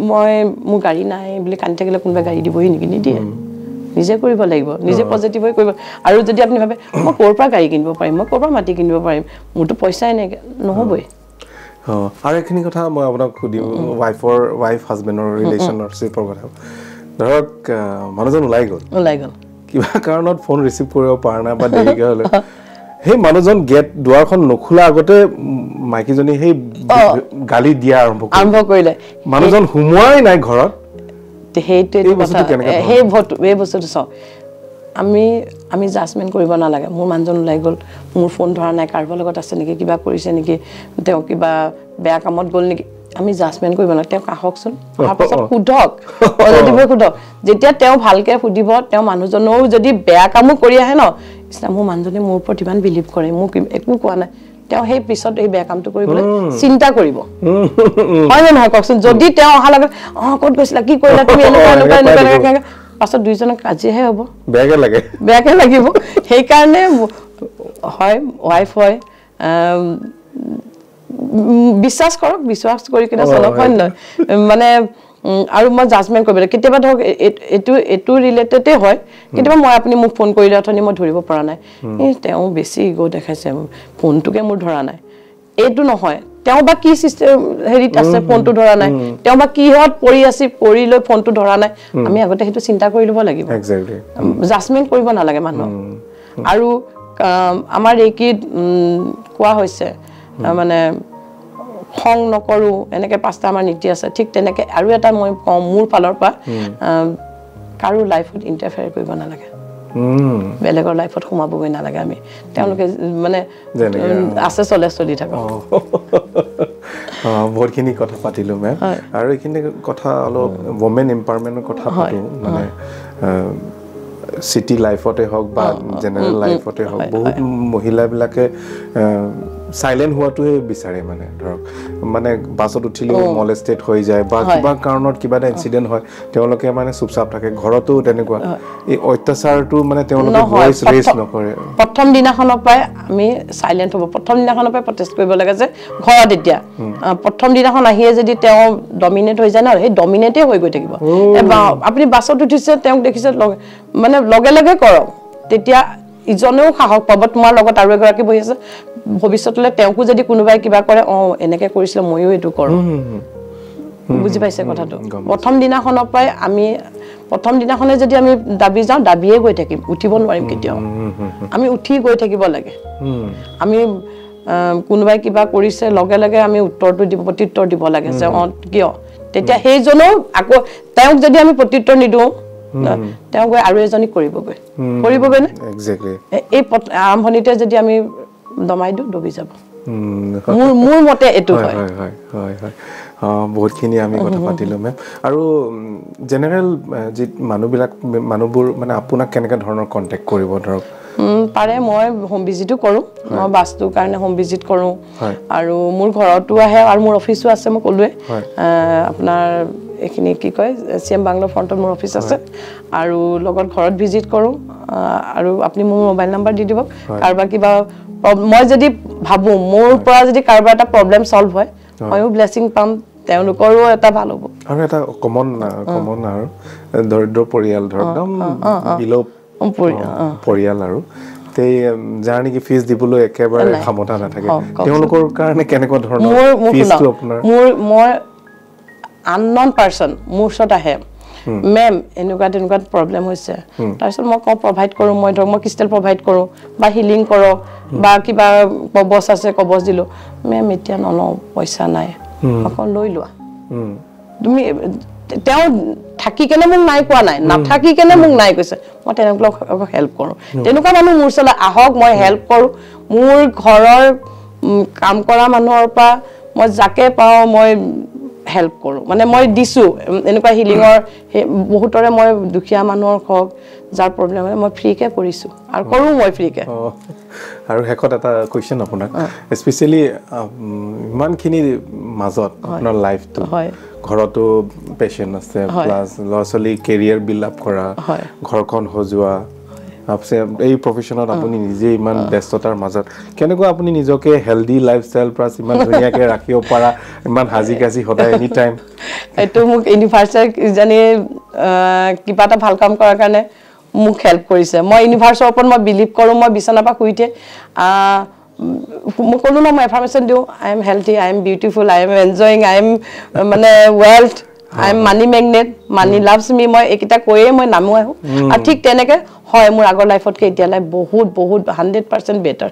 মই মোৰ গাড়ী নাই বুলি কান্দি থাকিলে কোনোবাই গাড়ী দিবহি নেকি? নিদিয়ে। নিজে কৰিব লাগিব, নিজে পজিটিভ হৈ কৰিব। আৰু যদি আপুনি ভাবে মই ক'ৰ পৰা গাড়ী কিনিব পাৰিম, মই ক'ৰ পৰা মাটি কিনিব পাৰিম, মোৰতো পইচাই নাই, নহ'বই। আৰু এইখিনি কথা মই আপোনাক সুধিম, ৱাইফ হাজবেণ্ডৰ ৰিলেশ্যনশ্বিপৰ কথা। ধৰক মানুহজন ওলাই গ'ল, কিবা কাৰণত ফোন ৰিচিভ কৰিব পৰা নাই বা দেৰিকৈ হ'লে, সেই মানুহজন গেট দুৱাৰখন নোখোলা আগতে মাইকীজনী সেই গালি দিয়া আৰম্ভ কৰিলে, মানুহজন সোমোৱাই নাই ঘৰত। সেইটোৱে কথা, সেই বস্তুটো চাওক, আমি জাজমেণ্ট কৰিব নালাগে। মোৰ মানুহজন ওলাই গ'ল, মোৰ ফোন ধৰা নাই, কাৰোবাৰ লগত আছে নেকি, কিবা কৰিছে নেকি, তেওঁ কিবা বেয়া কামত গ'ল নেকি, আমি জাজমেণ্ট কৰিব নালাগে। তেওঁক আহকচোন, অহাৰ পাছত সোধক, পজিটিভে সোধক। যেতিয়া তেওঁ ভালকৈ সুধিব, তেওঁ মানুহজনেও যদি বেয়া কামো কৰি আহে ন, ইছলাম মোৰ মানুহজনে মোৰ ওপৰত ইমান বিলিভ কৰে, মোক একো কোৱা নাই, তেওঁ সেই পিছত এই বেয়া কামটো কৰিবলৈ চিন্তা কৰিব, হয় নে নহয় কওকচোন? যদি তেওঁ অহাৰ লগে অঁ ক'ত গৈছিলা, কি কৰিলা তুমি, এনেকুৱা এনেকুৱা এনেকুৱা এনেকুৱা, পাছত দুইজনক কাজিয়াহে হ'ব, বেয়াকে লাগিব। সেইকাৰণে হয় ৱাইফ হয়, বিশ্বাস কৰক, বিশ্বাস কৰি কিনে চলক, হয় নহয়? মানে আৰু মই জাজমেণ্ট কৰিব লাগে। কেতিয়াবা ধৰক এইটো ৰিলেটেডে হয়, কেতিয়াবা মই আপুনি মোক ফোন কৰিলে অথনি মই ধৰিব পৰা নাই, এই তেওঁ বেছি ইগ' দেখাইছে, ফোনটোকে মোৰ ধৰা নাই, এইটো নহয়, তেওঁ বা কি চিষ্টেম হেৰিত আছে ফোনটো ধৰা নাই, তেওঁ বা কিহত পৰি আছে পৰি লৈ ফোনটো ধৰা নাই, আমি আগতে সেইটো চিন্তা কৰি ল'ব লাগিব। জাজমেণ্ট কৰিব নালাগে মানুহক। আৰু আমাৰ এইকিত কোৱা হৈছে মানে খং নকৰোঁ, এনেকৈ 5টা আমাৰ নীতি আছে। ঠিক তেনেকৈ আৰু এটা মই কওঁ মোৰ ফালৰ পৰা, কাৰো লাইফত ইণ্টাৰফেয়াৰ কৰিব নালাগে, বেলেগৰ লাইফত সোমাবগৈ নালাগে। আমি তেওঁলোকে মানে আছে চলে চলি থাকক। বহুতখিনি কথা পাতিলোঁ মেম, আৰু এইখিনি কথা অলপ ৱমেন এম্পাৱাৰমেণ্টৰ কথা পাতোঁ। মানে চিটি লাইফতে হওক বা জেনেৰেল লাইফতে হওক, বহুত মহিলাবিলাকে চাইলেণ্ট হোৱাটোৱে বিচাৰে। মানে ধৰক মানে বাছত উঠিলেও মলেষ্টেড হৈ যায় বা কিবা কাৰণত কিবা এটা ইনচিডেণ্ট হয়, তেওঁলোকে মানে চুপচাপ থাকে। ঘৰতো তেনেকুৱা এই অত্যাচাৰটো মানে তেওঁলোকে ভইচ ৰেজ নকৰে। প্ৰথম দিনাখনৰ পৰাই আমি চাইলেণ্ট হ'ব, প্ৰথম দিনাখনৰ পৰাই প্ৰটেষ্ট কৰিব লাগে যে ঘৰত এতিয়া প্ৰথম দিনাখন আহিয়ে যদি তেওঁ ডমিনেট হৈ যায় ন, সেই ডমিনেটেই হৈ গৈ থাকিব। আপুনি বাছত উঠিছে, তেওঁক দেখিছে, মানে লগে লগে কৰক, তেতিয়া ইজনেও সাহস পাব, তোমাৰ লগত আৰু এগৰাকী বহি আছে, ভৱিষ্যতলৈ তেওঁকো যদি কোনোবাই কিবা কৰে, অঁ এনেকৈ কৰিছিলে ময়ো এইটো কৰোঁ। বুজি পাইছে কথাটো? প্ৰথম দিনাখনৰ পৰাই আমি, প্ৰথম দিনাখনে যদি আমি দাবি যাওঁ, দাবিয়ে গৈ থাকিম, উঠিব নোৱাৰিম কেতিয়াও। আমি উঠি গৈ থাকিব লাগে। আমি কোনোবাই কিবা কৰিছে লগে লগে আমি উত্তৰটো দিব, প্ৰত্যুত্তৰ দিব লাগে যে অঁ কিয়। তেতিয়া সেইজনেও আকৌ তেওঁক যদি আমি প্ৰত্যুত্তৰ নিদিওঁ, তেওঁ গৈ আৰু এজনীক কৰিবগৈ, কৰিবগৈ নে? এই আৰম্ভণিতে যদি আমি দমাই দিওঁ, দবি যাব। মোৰ মতে এইটো হয়। হয় হয়, বহুতখিনি আমি কথা পাতিলোঁ মেম। আৰু জেনেৰেল যি মানুহবিলাক, মানুহবোৰ মানে আপোনাক কেনেকুৱা ধৰণৰ কণ্টেক্ট কৰিব ধৰক? পাৰে, মই হোম ভিজিটো কৰোঁ, মই বাস্তুৰ কাৰণে হোম ভিজিট কৰোঁ, আৰু মোৰ ঘৰতো আহে, আৰু মোৰ অফিচো আছে, মই ক'লোৱে আপোনাৰ এইখিনি কি কয় চি এম বাংলো ফ্ৰণ্টত মোৰ অফিচ আছে, আৰু লগত ঘৰত ভিজিট কৰোঁ। আৰু আপুনি মোৰ মোবাইল নাম্বাৰ দি দিব, কাৰোবাৰ কিবা মই যদি ভাবোঁ মোৰ পৰা যদি কাৰোবাৰ এটা প্ৰব্লেম ছল্ভ হয়, ময়ো ব্লেছিং পাম, তেওঁলোকৰো এটা ভাল হ'ব। আৰু এটা কমন কমন আৰু দৰিদ্ৰ পৰিয়াল ধৰক, একদম বিল' পৰিয়াল, আৰু যাৰ নেকি ফিজ দিবলৈ একেবাৰে ক্ষমতা নাথাকে, তেওঁলোকৰ কাৰণে কেনেকুৱা ধৰণৰ ফিজটো আপোনাৰ? মোৰ মই আননন পাৰ্চন মোৰ ওচৰত আহে, মেম এনেকুৱা তেনেকুৱা প্ৰব্লেম হৈছে, তাৰপিছত মই কওঁ প্ৰভাইড কৰোঁ, মই ধৰক মই ক্ৰিষ্টেল প্ৰভাইড কৰোঁ বা হিলিং কৰক বা কিবা কবচ আছে কবচ দিলোঁ, মেম এতিয়া নলওঁ, পইচা নাই, অকণ লৈ লোৱা তুমি। তেওঁ থাকি কেনে মোক নাই কোৱা নাই, নাথাকি কেনে মোক নাই কৈছে, মই তেওঁলোকক হেল্প কৰোঁ। তেনেকুৱা মানুহ মোৰ ওচৰলৈ আহক, মই হেল্প কৰোঁ। মোৰ ঘৰৰ কাম কৰা মানুহৰ পৰা মই যাকে পাওঁ মই হেল্প কৰোঁ, মানে মই দিছোঁ এনেকুৱা হিলিঙৰ বহুতৰে, মই দুখীয়া মানুহৰ হওক যাৰ প্ৰব্লেম হয় মই ফ্ৰীকৈ কৰিছোঁ আৰু কৰোঁ মই ফ্ৰীকৈ। আৰু শেষত এটা কুৱেশ্যন আপোনাক, স্পেচিয়েলি ইমানখিনি মাজত আপোনাৰ লাইফটো, ঘৰতো পেচেণ্ট আছে, প্লাছ ল'ৰা ছোৱালী কেৰিয়াৰ বিল্ড আপ কৰা, ঘৰখন সজোৱা, এই প্ৰফেশ্যনত আপুনি নিজে ইমান ব্যস্ততাৰ মাজত কেনেকুৱা আপুনি নিজকে হেল্ডি লাইফষ্টাইল প্লাছ ইমান ধুনীয়াকৈ ৰাখিব পাৰা, ইমান সাজি কাজি সদায় এনি টাইম? এইটো মোক ইউনিভাৰ্চে কিজানি কিবা এটা ভাল কাম কৰাৰ কাৰণে মোক হেল্প কৰিছে। মই ইউনিভাৰ্চৰ ওপৰত মই বিলিভ কৰোঁ। মই বিচনাৰ পৰা শুই উঠিয়ে মই ক'লোঁ ন, মই এফাৰ্মেশ্যন দিওঁ, I am healthy, I am beautiful, I am enjoying, I am মানে wealth, I am money magnet, money loves me. মই এইকেইটা কৈয়ে মই নামো আহোঁ। আৰু ঠিক তেনেকৈ হয়, মোৰ আগৰ লাইফতকৈ এতিয়া লাইফ বহুত বহুত 100% বেটাৰ।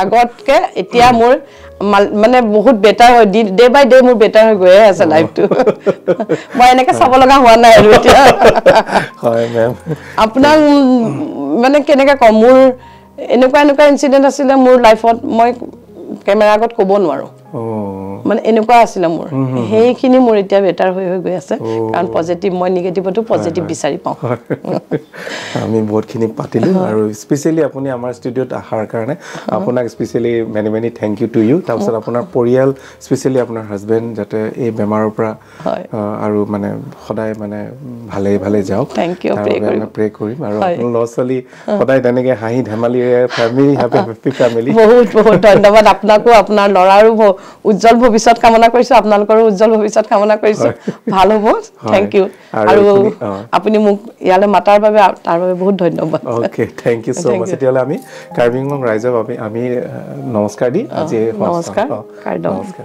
আগতকৈ এতিয়া মোৰ মানে বহুত বেটাৰ হয়, ডে বাই ডে মোৰ বেটাৰ হৈ গৈয়ে আছে লাইফটো। মই এনেকৈ চাব লগা হোৱা নাই আৰু এতিয়া। আপোনাক মানে কেনেকৈ কওঁ, মোৰ এনেকুৱা এনেকুৱা ইনচিডেণ্ট আছিলে মোৰ লাইফত, মই কেমেৰাৰ আগত ক'ব নোৱাৰোঁ, মানে এনেকুৱা আছিলে মোৰ। সেইখিনি মোৰ এতিয়া বেটাৰ হৈ হৈ গৈ আছে, কাৰণ পজিটিভ, মই নিগেটিভতো পজিটিভ বিচাৰি পাওঁ। আমি বহুতখিনি পাতিলোঁ, আৰু স্পেচিয়েলি আপুনি আমাৰ ষ্টুডিঅ'ত অহাৰ কাৰণে আপোনাক specially many many thank you to you. তাৰপিছত আপোনাৰ পৰিয়াল, স্পেচিয়েলি আপোনাৰ হাজবেণ্ড, যাতে এই বেমাৰৰ পৰা আৰু মানে সদায় মানে ভালে ভালে যাওক, প্ৰে কৰিম। আৰু আপোনাৰ ল'ৰা ছোৱালী সদায় তেনেকৈ হাঁহি ধেমালিৰে ফেমিলি, হেপী হেপী ফেমিলি। বহুত বহুত ধন্যবাদ আপোনাকো, আপোনাৰ ল'ৰাৰো উজ্জ্বল ভৱিষ্যত কামনা কৰিছোঁ, আপোনালোকৰো উজ্জ্বল ভৱিষ্যত কামনা কৰিছোঁ, ভাল হ'ব। Thank U. আৰু আপুনি মোক ইয়ালৈ মাতাৰ বাবে, তাৰ বাবে বহুত ধন্যবাদ। Okay, thank you so much. তেতিয়াহ'লে আমি কাৰ্বি আংলং ৰাইজক আমি নমস্কাৰ দি আজি নমস্কাৰ। নমস্কাৰ।